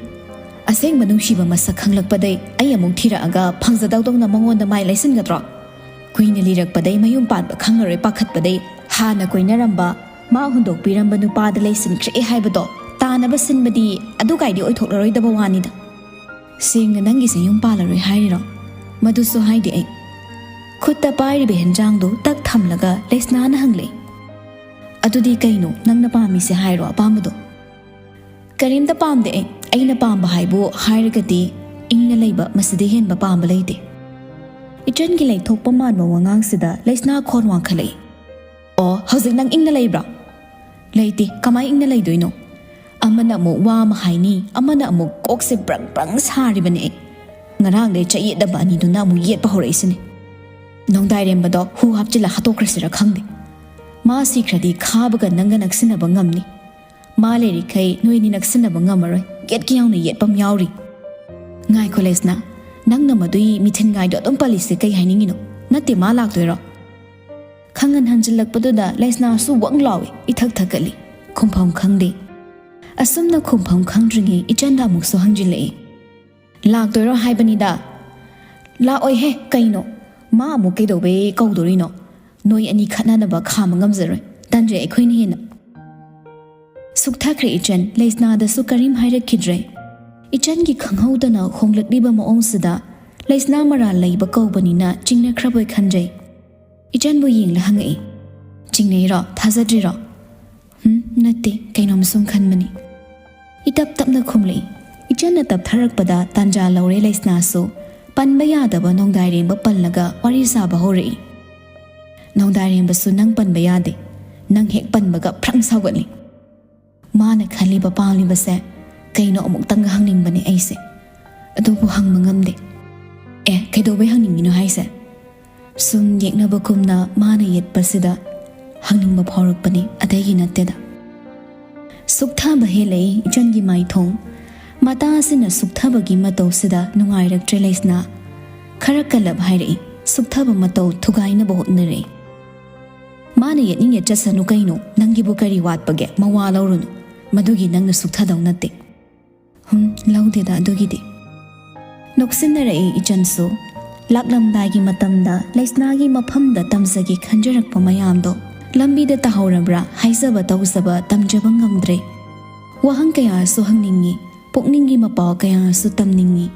ꯑꯁꯦꯡꯕ ꯅꯨꯡꯁꯤꯕ ꯃꯁꯛ ꯈꯪꯂꯛꯄꯗꯩ ꯑꯩ ꯑꯃꯨꯛ ꯊꯤꯔꯛꯑꯒ ꯐꯪꯖꯗꯧꯗꯧꯅ ꯃꯉꯣꯟꯗ ꯃꯥꯏ ꯂꯩꯁꯤꯟꯒꯗ꯭ꯔꯣ? ꯀꯨꯏꯅ ꯂꯤꯔꯛꯄꯗꯩ ꯃꯌꯨꯝ ꯄꯥꯟꯕ ꯈꯪꯉꯔꯣꯏ ꯄꯥꯈꯠꯄꯗꯩ ꯍꯥꯟꯅ ꯀꯣꯏꯅꯔꯝꯕ, ꯃꯥ ꯍꯨꯟꯗꯣꯛꯄꯤꯔꯝꯕ ꯅꯨꯄꯥꯗ ꯂꯩꯁꯤꯟꯈ꯭ꯔꯦ ꯍꯥꯏꯕꯗꯣ ꯇꯥꯅꯕ ꯁꯤꯟꯕꯗꯤ ꯑꯗꯨ ꯀꯥꯏꯗꯤ ꯑꯣꯏꯊꯣꯛꯂꯔꯣꯏꯗꯕ ꯋꯥꯅꯤꯗ꯫ ꯁꯦꯡꯅ ꯅꯪꯒꯤꯁꯦ ꯌꯨꯝ ꯄꯥꯜꯂꯔꯣꯏ ꯍꯥꯏꯔꯤꯔꯣ?" ꯃꯗꯨꯁꯨ ꯍꯥꯏꯗꯦ ꯑꯩ꯫ ꯈꯨꯠꯇ ꯄꯥꯏꯔꯤꯕ ꯍꯦꯟꯖꯥꯡꯗꯨ ꯇꯛ ꯊꯝꯂꯒ ꯂꯩꯁꯅꯥꯅ ꯍꯪꯂꯛꯏ꯫ "ꯑꯗꯨꯗꯤ ꯀꯩꯅꯣ ꯅꯪꯅ ꯄꯥꯝꯃꯤꯁꯦ? ꯍꯥꯏꯔꯣ ꯑꯄꯥꯝꯕꯗꯣ?" "ꯀꯔꯤꯝꯇ ꯄꯥꯝꯗꯦ ꯑꯩ꯫ ꯑꯩꯅ ꯄꯥꯝꯕ ꯍꯥꯏꯕꯨ ꯍꯥꯏꯔꯒꯗꯤ ꯏꯪꯅ ꯂꯩꯕ, ꯃꯁꯤꯗꯩ ꯍꯦꯟꯕ ꯄꯥꯝꯕ ꯂꯩꯇꯦ꯫" ꯏꯆꯟꯒꯤ ꯂꯩꯊꯣꯛꯄ ꯃꯥꯟꯕ ꯋꯥꯉꯥꯡꯁꯤꯗ ꯂꯩꯁꯅꯥ ꯈꯣꯟ ꯋꯥꯡꯈꯠꯂꯛꯏ꯫ "ꯑꯣ, ꯍꯧꯖꯤꯛ ꯅꯪ ꯏꯪꯅ ꯂꯩꯕ꯭ꯔꯣ?" "ꯂꯩꯇꯦ, ꯀꯃꯥꯏ ꯏꯪꯅ ꯂꯩꯗꯣꯏꯅꯣ? ꯑꯃꯅ ꯑꯃꯨꯛ ꯋꯥ ꯑꯃ ꯍꯥꯏꯅꯤ, ꯑꯃꯅ ꯑꯃꯨꯛ ꯀꯣꯛꯁꯦ ꯕ꯭ꯔꯪ ꯕ꯭ꯔꯪ ꯁꯥꯔꯤꯕꯅꯦ ꯑꯩ꯫ ꯉꯔꯥꯡꯗꯩ ꯆꯌꯦꯠꯅꯕ ꯑꯅꯤꯗꯨꯅ ꯑꯃꯨꯛ ꯌꯦꯠꯄ ꯍꯧꯔꯛꯏꯁꯤꯅꯦ꯫ ꯅꯣꯡꯗꯥꯏꯔꯦꯝꯕꯗꯣ ꯍꯨ ꯍꯥꯞꯆꯤꯜꯂ ꯍꯥꯠꯇꯣꯛꯈ꯭ꯔꯁꯤꯔ ꯈꯪꯗꯦ꯫ ꯃꯥ ꯁꯤꯈ꯭ꯔꯗꯤ ꯈꯥꯕꯒ ꯅꯪꯒ ꯅꯛꯁꯤꯟꯅꯕ ꯉꯝꯅꯤ꯫ ꯃꯥ ꯂꯩꯔꯤꯈꯩ ꯅꯣꯏꯅꯤ ꯅꯛꯁꯤꯟꯅꯕ ꯉꯝꯃꯔꯣꯏ, ꯌꯦꯠꯀꯦ ꯌꯥꯎꯅ ꯌꯦꯠꯄꯝ ꯌꯥꯎꯔꯤ꯫" "ꯉꯥꯏꯈꯣ ꯂꯩꯁꯅꯥ, ꯅꯪꯅ ꯃꯗꯨꯏ ꯃꯤꯊꯤꯟ ꯉꯥꯏꯗꯣ ꯑꯗꯨꯝ ꯄꯜꯂꯤꯁꯦ ꯀꯩ ꯍꯥꯏꯅꯤꯡꯉꯤꯅꯣ? ꯅꯠꯇꯦ, ꯃꯥ ꯂꯥꯛꯇꯣꯏꯔꯣ?" ꯈꯪꯍꯟ ꯍꯟꯖꯤꯜꯂꯛꯄꯗꯨꯗ ꯂꯩꯁꯅꯥꯁꯨ ꯋꯪ ꯂꯥꯎꯏ, ꯏꯊꯛ ꯊꯛꯀꯠꯂꯤ꯫ ꯈꯨꯝꯐꯝ ꯈꯪꯗꯦ꯫ ꯑꯁꯨꯝꯅ ꯈꯨꯝꯐꯝ ꯈꯪꯗ꯭ꯔꯤꯉꯩ ꯏꯆꯟꯗ ꯑꯃꯨꯛꯁꯨ ꯍꯪꯖꯤꯜꯂꯛꯏ꯫ "ꯂꯥꯛꯇꯣꯏꯔꯣ ꯍꯥꯏꯕꯅꯤꯗ?" "ꯂꯥꯛꯑꯣꯏꯍꯦ, ꯀꯩꯅꯣ? ꯃꯥ ꯑꯃꯨꯛ ꯀꯩꯗꯧꯕꯩ ꯀꯧꯗꯣꯔꯤꯅꯣ? ꯅꯣꯏ ꯑꯅꯤ ꯈꯠꯅꯅꯕ ꯈꯥꯝꯕ ꯉꯝꯖꯔꯣꯏ꯫ ꯇꯟꯖꯩ ꯑꯩꯈꯣꯏꯅ ꯍꯦꯟꯅ꯫" ꯁꯨꯛꯊꯈ꯭ꯔꯦ ꯏꯆꯟ, ꯂꯩꯁꯅꯥꯗꯁꯨ ꯀꯔꯤꯝ ꯍꯥꯏꯔꯛꯈꯤꯗ꯭ꯔꯦ꯫ ꯏꯆꯟꯒꯤ ꯈꯪꯍꯧꯗꯅ ꯍꯣꯡꯂꯛꯂꯤꯕ ꯃꯑꯣꯡꯁꯤꯗ ꯂꯩꯁꯅꯥ ꯃꯔꯥꯜ ꯂꯩꯕ ꯀꯧꯕꯅꯤꯅ ꯆꯤꯡꯅꯈ꯭ꯔꯕꯣꯏ ꯈꯟꯖꯩ꯫ ꯏꯆꯟꯕꯨ ꯌꯦꯡꯂ ꯍꯪꯉꯛꯏ꯫ ꯆꯤꯡꯅꯩꯔꯣ? ꯊꯥꯖꯗ꯭ꯔꯤꯔꯣ? ꯎꯝ, ꯅꯠꯇꯦ, ꯀꯩꯅꯣꯝ ꯁꯨꯝ ꯈꯟꯕꯅꯤ꯫ ꯏꯇꯞ ꯇꯞꯅ ꯈꯨꯝꯂꯛꯏ꯫ ꯏꯆꯟꯅ ꯇꯞꯊꯔꯛꯄꯗ ꯇꯥꯟꯖꯥ ꯂꯧꯔꯦ ꯂꯩꯁꯅꯥꯁꯨ꯫ ꯄꯟꯕ ꯌꯥꯗꯕ ꯅꯣꯡꯗꯥꯏꯔꯦꯝꯕ ꯄꯜꯂꯒ ꯋꯥꯔꯤ ꯁꯥꯕ ꯍꯧꯔꯛꯏ꯫ ꯅꯣꯡꯗꯥꯏꯔꯦꯝꯕꯁꯨ ꯅꯪ ꯄꯟꯕ ꯌꯥꯗꯦ꯫ ꯅꯪ ꯍꯦꯛ ꯄꯟꯕꯒ ꯐ꯭ꯔꯪ ꯁꯥꯎꯒꯠꯂꯤ꯫ ꯃꯥꯅ ꯈꯜꯂꯤꯕ ꯄꯥꯝꯂꯤꯕꯁꯦ ꯀꯩꯅꯣ ꯑꯃꯨꯛꯇꯪꯒ ꯍꯪꯅꯤꯡꯕꯅꯦ ꯑꯩꯁꯦ꯫ ꯑꯗꯨꯕꯨ ꯍꯪꯕ ꯉꯝꯗꯦ꯫ ꯑꯦ, ꯀꯩꯗꯧꯕꯩ ꯍꯪꯅꯤꯡꯉꯤꯅꯣ ꯍꯥꯏꯁꯦ? ꯁꯨꯝ ꯌꯦꯛꯅꯕꯒꯨꯝꯅ ꯃꯥꯅ ꯌꯦꯠꯄꯁꯤꯗ ꯍꯪꯅꯤꯡꯕ ꯐꯥꯎꯔꯛꯄꯅꯤ, ꯑꯇꯩꯒꯤ ꯅꯠꯇꯦꯗ꯫ ꯁꯨꯛꯊꯕ ꯍꯦꯜꯂꯛꯏ ꯏꯆꯟꯒꯤ ꯃꯥꯏꯊꯣꯡ꯫ ꯃꯇꯥ ꯑꯁꯤꯅ ꯁꯨꯛꯊꯕꯒꯤ ꯃꯇꯧꯁꯤꯗ ꯅꯨꯡꯉꯥꯏꯔꯛꯇ꯭ꯔꯦ ꯂꯩꯁꯅꯥ꯫ ꯈꯔ ꯀꯜꯂꯞ ꯍꯥꯏꯔꯛꯏ, ꯁꯨꯛꯊꯕ ꯃꯇꯧ ꯊꯨꯒꯥꯏꯅꯕ ꯍꯣꯠꯅꯔꯛꯏ꯫ ꯃꯥꯅ ꯌꯦꯠꯅꯤꯡ ꯌꯦꯠꯆꯁꯅꯨ ꯀꯩꯅꯣ, ꯅꯪꯒꯤꯕꯨ ꯀꯔꯤ ꯋꯥꯠꯄꯒꯦ? ꯃꯋꯥ ꯂꯧꯔꯨꯅꯨ, ꯃꯗꯨꯒꯤ ꯅꯪꯅ ꯁꯨꯛꯊꯗꯧ ꯅꯠꯇꯦ꯫ ꯍꯨꯝ, ꯂꯧꯗꯦꯗ ꯑꯗꯨꯒꯤꯗꯤ꯫ ꯅꯣꯛꯁꯤꯟꯅꯔꯛꯏ ꯏꯆꯟꯁꯨ꯫ ꯂꯥꯛꯂꯝꯗꯥꯏꯒꯤ ꯃꯇꯝꯗ ꯂꯩꯁꯅꯥꯒꯤ ꯃꯐꯝꯗ ꯇꯝꯖꯒꯦ ꯈꯟꯖꯔꯛꯄ ꯃꯌꯥꯝꯗꯣ ꯂꯝꯕꯤꯗ ꯇꯥꯍꯧꯔꯕ꯭ꯔꯥ ꯍꯥꯏꯖꯕ ꯇꯧꯖꯕ ꯇꯝꯖꯕ ꯉꯝꯗ꯭ꯔꯦ꯫ ꯋꯥꯍꯪ ꯀꯌꯥꯁꯨ ꯍꯪꯅꯤꯡꯉꯤ, ꯄꯨꯛꯅꯤꯡꯒꯤ ꯃꯄꯥꯎ ꯀꯌꯥꯁꯨ ꯇꯝꯅꯤꯡꯉꯤ꯫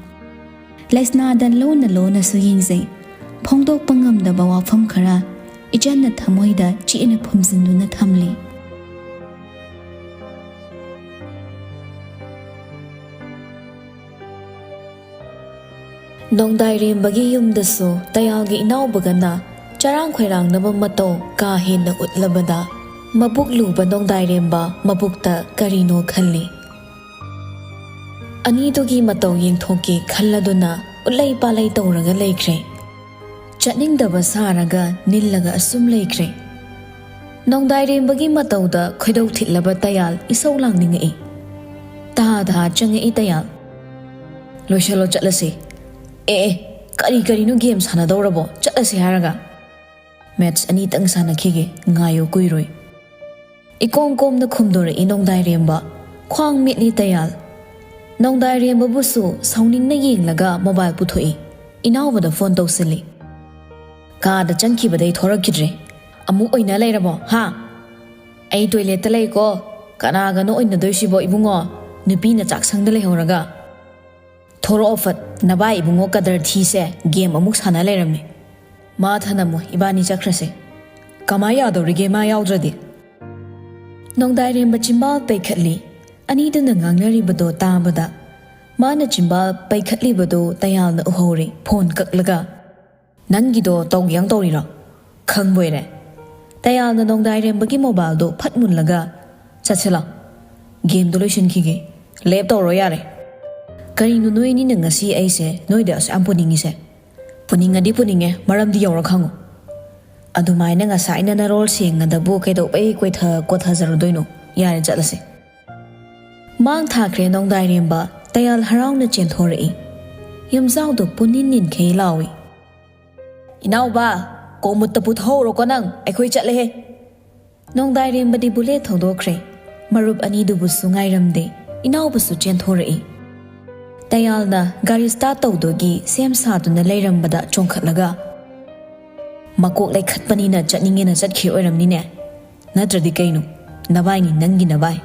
ꯂꯩꯁꯅꯥꯗ ꯂꯣꯟꯅ ꯂꯣꯟꯅꯁꯨ ꯌꯦꯡꯖꯩ꯫ ꯐꯣꯡꯗꯣꯛꯄ ꯉꯝꯗꯕ ꯋꯥꯐꯝ ꯈꯔ ꯏꯆꯟꯅ ꯊꯃꯣꯏꯗ ꯆꯦꯠꯅ ꯐꯨꯝꯖꯤꯟꯗꯨꯅ ꯊꯝꯂꯤ꯫ ꯅꯣꯡꯗꯥꯏꯔꯦꯝꯕꯒꯤ ꯌꯨꯝꯗꯁꯨ ꯇꯌꯥꯜꯒꯤ ꯏꯅꯥꯎꯕꯒꯅ ꯆꯔꯥꯡ ꯈꯣꯏꯔꯥꯡꯅꯕ ꯃꯇꯧ ꯀꯥ ꯍꯦꯟꯅ ꯎꯠꯂꯕꯗ, ꯃꯕꯨꯛ ꯂꯨꯕ ꯅꯣꯡꯗꯥꯏꯔꯦꯝꯕ ꯃꯕꯨꯛꯇ ꯀꯔꯤꯅꯣ ꯈꯜꯂꯤ꯫ ꯑꯅꯤꯗꯨꯒꯤ ꯃꯇꯧ ꯌꯦꯡꯊꯣꯛꯀꯦ ꯈꯜꯂꯗꯨꯅ ꯎꯠꯂꯩ ꯄꯥꯂꯩ ꯇꯧꯔꯒ ꯂꯩꯈ꯭ꯔꯦ꯫ ꯆꯠꯅꯤꯡꯗꯕ ꯁꯥꯔꯒ ꯅꯤꯜꯂꯒ ꯑꯁꯨꯝ ꯂꯩꯈ꯭ꯔꯦ꯫ ꯅꯣꯡꯗꯥꯏꯔꯦꯝꯕꯒꯤ ꯃꯇꯧꯗ ꯈꯣꯏꯗꯧ ꯊꯤꯠꯂꯕ ꯇꯌꯥꯜ ꯏꯁꯧ ꯂꯥꯡꯅꯤꯡꯉꯛꯏ꯫ ꯇꯍꯥ ꯇꯍꯥ ꯆꯪꯉꯛꯏ ꯇꯌꯥꯜ꯫ "ꯂꯣꯏꯁꯜꯂꯣ, ꯆꯠꯂꯁꯤ꯫" "ꯑꯦ ꯑꯦ, ꯀꯔꯤ ꯀꯔꯤꯅꯣ ꯒꯦꯝ ꯁꯥꯟꯅꯗꯧꯔꯕꯣ? ꯆꯠꯂꯁꯤ ꯍꯥꯏꯔꯒ꯫" "ꯃꯦꯠꯁ ꯑꯅꯤꯇꯪ ꯁꯥꯟꯅꯈꯤꯒꯦ, ꯉꯥꯏꯌꯨ, ꯀꯨꯏꯔꯣꯏ꯫" ꯏꯀꯣꯝ ꯀꯣꯝꯅ ꯈꯨꯝꯗꯣꯔꯛꯏ ꯅꯣꯡꯗꯥꯏꯔꯦꯝꯕ꯫ ꯈ꯭ꯋꯥꯡ ꯃꯤꯠꯂꯤ ꯇꯌꯥꯜ꯫ ꯅꯣꯡꯗꯥꯏꯔꯦꯝꯕꯕꯨꯁꯨ ꯁꯥꯎꯅꯤꯡꯅ ꯌꯦꯡꯂꯒ ꯃꯣꯕꯥꯏꯜ ꯄꯨꯊꯣꯛꯏ꯫ ꯏꯅꯥꯎꯕꯗ ꯐꯣꯟ ꯇꯧꯁꯤꯜꯂꯤ꯫ "ꯀꯥꯗ ꯆꯪꯈꯤꯕꯗꯩ ꯊꯣꯔꯛꯈꯤꯗ꯭ꯔꯦ꯫ ꯑꯃꯨꯛ ꯑꯣꯏꯅ ꯂꯩꯔꯕꯣ, ꯍꯥ?" "ꯑꯩ ꯇꯣꯏꯂꯦꯠꯇ ꯂꯩꯀꯣ꯫ ꯀꯅꯥꯒꯅꯣ ꯑꯣꯏꯅꯗꯣꯏꯁꯤꯕꯣ ꯏꯕꯨꯡꯉꯣ? ꯅꯨꯄꯤꯅ ꯆꯥꯛꯁꯪꯗ ꯂꯩꯍꯧꯔꯒ꯫" "ꯊꯣꯔꯛꯑꯣ ꯐꯠ, ꯅꯕꯥꯏ ꯏꯕꯨꯡꯉꯣ ꯀꯗꯔ ꯊꯤꯁꯦ ꯒꯦꯝ ꯑꯃꯨꯛ ꯁꯥꯟꯅ ꯂꯩꯔꯝꯃꯤ꯫" "ꯃꯥ ꯊꯅꯝꯃꯣ, ꯏꯕꯥꯅꯤ ꯆꯠꯈ꯭ꯔꯁꯦ꯫" ꯀꯃꯥꯏ ꯌꯥꯗꯧꯔꯤꯒꯦ ꯃꯥ ꯌꯥꯎꯗ꯭ꯔꯗꯤ? ꯅꯣꯡꯗꯥꯏꯔꯦꯝꯕ ꯆꯤꯝꯕꯥꯜ ꯄꯩꯈꯠꯂꯤ꯫ ꯑꯅꯤꯗꯨꯅ ꯉꯥꯡꯅꯔꯤꯕꯗꯣ ꯇꯥꯕꯗ ꯃꯥꯅ ꯆꯤꯝꯕꯥꯜ ꯄꯩꯈꯠꯂꯤꯕꯗꯨ ꯇꯌꯥꯜꯅ ꯎꯍꯧꯔꯦ, ꯐꯣꯟ ꯀꯛꯂꯒ꯫ "ꯅꯪꯒꯤꯗꯣ ꯇꯧꯒꯦꯌꯥꯡ ꯇꯧꯔꯤꯔꯣ? ꯈꯪꯕꯣꯏꯔꯦ꯫" ꯇꯌꯥꯜꯅ ꯅꯣꯡꯗꯥꯏꯔꯦꯝꯕꯒꯤ ꯃꯣꯕꯥꯏꯜꯗꯣ ꯐꯠ ꯃꯨꯜꯂꯒ, "ꯆꯠꯁꯤꯂꯥ, ꯒꯦꯝꯗꯣ ꯂꯣꯏꯁꯤꯟꯈꯤꯒꯦ꯫ ꯂꯦꯞ ꯇꯧꯔꯣ ꯌꯥꯔꯦ꯫ ꯀꯔꯤꯅꯣ ꯅꯣꯏ ꯑꯅꯤꯅ ꯉꯁꯤ ꯑꯩꯁꯦ ꯅꯣꯏꯗ ꯑꯁꯨꯛ ꯌꯥꯝ ꯄꯨꯅꯤꯡꯉꯤꯁꯦ? ꯄꯨꯅꯤꯡꯉꯗꯤ ꯄꯨꯅꯤꯡꯉꯦ, ꯃꯔꯝꯗꯤ ꯌꯧꯔꯛ ꯍꯪꯉꯨ꯫ ꯑꯗꯨꯃꯥꯏꯅ ꯉꯁꯥꯏꯅ ꯅꯔꯣꯜ ꯁꯦꯡꯉꯗꯕꯨ ꯀꯩꯗꯧꯕꯩ ꯀꯣꯏꯊ ꯀꯣꯊꯖꯔꯨꯗꯣꯏꯅꯣ? ꯌꯥꯔꯦ, ꯆꯠꯂꯁꯦ꯫" ꯃꯥꯡ ꯊꯥꯈ꯭ꯔꯦ ꯅꯣꯡꯗꯥꯏꯔꯦꯝꯕ꯫ ꯇꯌꯥꯜ ꯍꯔꯥꯎꯅ ꯆꯦꯟꯊꯣꯔꯛꯏ꯫ ꯌꯨꯝꯖꯥꯎꯗꯣ ꯄꯨꯅꯤꯟ ꯅꯤꯟꯈꯩ ꯂꯥꯎꯏ꯫ "ꯏꯅꯥꯎꯕ, ꯀꯣꯃꯨꯠꯇ ꯄꯨꯊꯣꯛꯍꯧꯔꯣꯀꯣ ꯅꯪ, ꯑꯩꯈꯣꯏ ꯆꯠꯂꯦꯍꯦ꯫" ꯅꯣꯡꯗꯥꯏꯔꯦꯝꯕꯗꯤ ꯕꯨꯂꯦꯠ ꯊꯧꯗꯣꯛꯈ꯭ꯔꯦ꯫ ꯃꯔꯨꯞ ꯑꯅꯤꯗꯨꯕꯨꯁꯨ ꯉꯥꯏꯔꯝꯗꯦ, ꯏꯅꯥꯎꯕꯁꯨ ꯆꯦꯟꯊꯣꯔꯛꯏ꯫ ꯇꯌꯥꯜꯅ ꯒꯥꯔꯤ ꯁ꯭ꯇꯥꯔꯠ ꯇꯧꯗꯨꯒꯤ ꯁꯦꯝ ꯁꯥꯗꯨꯅ ꯂꯩꯔꯝꯕꯗ ꯆꯣꯡꯈꯠꯂꯒ, "ꯃꯀꯣꯛ ꯂꯩꯈꯠꯄꯅꯤꯅ ꯆꯠꯅꯤꯡꯉꯦꯅ ꯆꯠꯈꯤ ꯑꯣꯏꯔꯝꯅꯤꯅꯦ꯫ ꯅꯠꯇ꯭ꯔꯗꯤ ꯀꯩꯅꯣ? ꯅꯕꯥꯏꯅꯤ, ꯅꯪꯒꯤ ꯅꯕꯥꯏ꯫"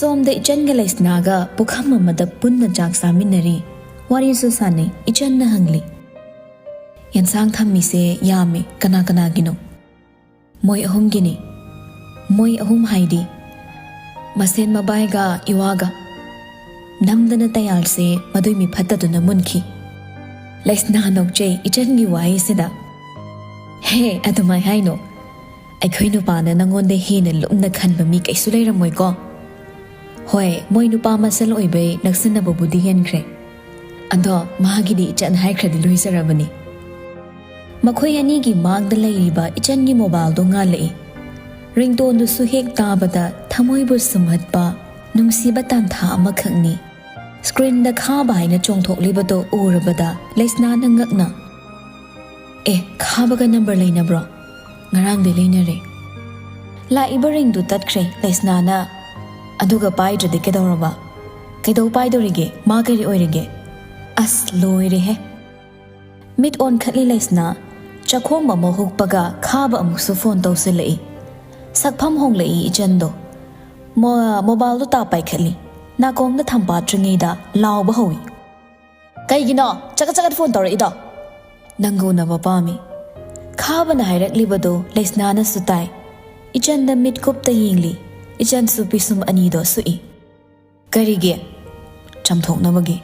ꯁꯣꯝꯗ ꯏꯆꯟꯒ ꯂꯩꯁꯅꯥꯒ ꯄꯨꯈꯝ ꯑꯃꯗ ꯄꯨꯟꯅ ꯆꯥꯛ ꯆꯥꯃꯤꯟꯅꯔꯤ꯫ ꯋꯥꯔꯤꯁꯨ ꯁꯥꯟꯅꯩ꯫ ꯏꯆꯟꯅ ꯍꯪꯂꯤ, "ꯌꯦꯟꯁꯥꯡ ꯊꯝꯃꯤꯁꯦ ꯌꯥꯝꯃꯤ, ꯀꯅꯥ ꯀꯅꯥꯒꯤꯅꯣ?" "ꯃꯣꯏ ꯑꯍꯨꯝꯒꯤꯅꯤ꯫" "ꯃꯣꯏ ꯑꯍꯨꯝ ꯍꯥꯏꯗꯤ?" "ꯃꯁꯦꯟ ꯃꯕꯥꯏꯒ ꯏꯋꯥꯒ꯫" ꯅꯝꯗꯅ ꯇꯌꯥꯜꯁꯦ ꯃꯗꯨꯏ ꯃꯤꯐꯠꯇꯗꯨꯅ ꯃꯨꯟꯈꯤ꯫ ꯂꯩꯁꯅꯥ ꯅꯣꯛꯆꯩ ꯏꯆꯟꯒꯤ ꯋꯥꯍꯩꯁꯤꯗ꯫ "ꯍꯦ, ꯑꯗꯨꯃꯥꯏ ꯍꯥꯏꯅꯣ꯫ ꯑꯩꯈꯣꯏ ꯅꯨꯄꯥꯅ ꯅꯪꯉꯣꯟꯗ ꯍꯦꯟꯅ ꯂꯨꯝꯅ ꯈꯟꯕ ꯃꯤ ꯀꯩꯁꯨ ꯂꯩꯔꯝꯃꯣꯏꯀꯣ꯫" "ꯍꯣꯏ, ꯃꯣꯏ ꯅꯨꯄꯥ ꯃꯁꯦꯜ ꯑꯣꯏꯕꯩ ꯅꯛꯁꯤꯟꯅꯕꯕꯨꯗꯤ ꯍꯦꯟꯈ꯭ꯔꯦ꯫ ꯑꯗꯣ ꯃꯥꯒꯤꯗꯤ ꯏꯆꯟ ꯍꯥꯏꯈ꯭ꯔꯗꯤ ꯂꯣꯏꯖꯔꯕꯅꯤ꯫" ꯃꯈꯣꯏ ꯑꯅꯤꯒꯤ ꯃꯥꯡꯗ ꯂꯩꯔꯤꯕ ꯏꯆꯟꯒꯤ ꯃꯣꯕꯥꯏꯜꯗꯣ ꯉꯥꯜꯂꯛꯏ꯫ ꯔꯤꯡꯇꯣꯟꯗꯨꯁꯨ ꯍꯦꯛ ꯇꯥꯕꯗ ꯊꯃꯣꯏꯕꯨ ꯁꯨꯝꯍꯠꯄ ꯅꯨꯡꯁꯤꯕ ꯇꯥꯟꯊꯥ ꯑꯃꯈꯛꯅꯤ꯫ ꯁ꯭ꯀ꯭ꯔꯤꯟꯗ ꯈꯥꯕ ꯍꯥꯏꯅ ꯆꯣꯡꯊꯣꯛꯂꯤꯕꯗꯣ ꯎꯔꯕꯗ ꯂꯩꯁꯅꯥꯅ ꯉꯛꯅ, "ꯑꯦ, ꯈꯥꯕꯒ ꯅꯝꯕꯔ ꯂꯩꯅꯕ꯭ꯔꯣ? ꯉꯔꯥꯡꯗꯩ ꯂꯩꯅꯔꯦ꯫" ꯂꯥꯛꯏꯕ ꯔꯤꯡꯗꯨ ꯇꯠꯈ꯭ꯔꯦ꯫ ꯂꯩꯁꯅꯥꯅ, "ꯑꯗꯨꯒ ꯄꯥꯏꯗ꯭ꯔꯗꯤ ꯀꯩꯗꯧꯔꯕ? ꯀꯩꯗꯧ ꯄꯥꯏꯗꯣꯔꯤꯒꯦ? ꯃꯥ ꯀꯔꯤ ꯑꯣꯏꯔꯒꯦ?" ꯑꯁ, ꯂꯣꯏꯔꯦꯍꯦ꯫ ꯃꯤꯠ ꯑꯣꯟꯈꯠꯂꯤ ꯂꯩꯁꯅꯥ꯫ ꯆꯥꯛꯈꯣꯝ ꯑꯃ ꯍꯨꯛꯄꯒ ꯈꯥꯕ ꯑꯃꯨꯛꯁꯨ ꯐꯣꯟ ꯇꯧꯁꯤꯜꯂꯛꯏ꯫ ꯁꯛꯐꯝ ꯍꯣꯡꯂꯛꯏ ꯏꯆꯟꯗꯣ꯫ ꯃꯣ-, ꯃꯣꯕꯥꯏꯜꯗꯣ ꯇꯥꯞ ꯄꯥꯏꯈꯠꯂꯤ꯫ ꯅꯥꯀꯣꯡꯗ ꯊꯝꯄꯥꯠꯇ꯭ꯔꯤꯉꯩꯗ ꯂꯥꯎꯕ ꯍꯧꯏ꯫ "ꯀꯩꯒꯤꯅꯣ ꯆꯒꯠ ꯆꯒꯠ ꯐꯣꯟ ꯇꯧꯔꯛꯏꯗꯣ?" "ꯅꯪꯒ ꯎꯅꯕ ꯄꯥꯝꯃꯤ꯫" ꯈꯥꯕꯅ ꯍꯥꯏꯔꯛꯂꯤꯕꯗꯣ ꯂꯩꯁꯅꯥꯅꯁꯨ ꯇꯥꯏ꯫ ꯏꯆꯟꯗ ꯃꯤꯠ ꯀꯨꯞꯇ ꯌꯦꯡꯂꯤ꯫ ꯏꯆꯟꯁꯨ ꯄꯤꯁꯨꯝ ꯑꯅꯤꯗꯣ ꯁꯨꯛꯏ꯫ "ꯀꯔꯤꯒꯤ?" "ꯆꯝꯊꯣꯛꯅꯕꯒꯤ꯫"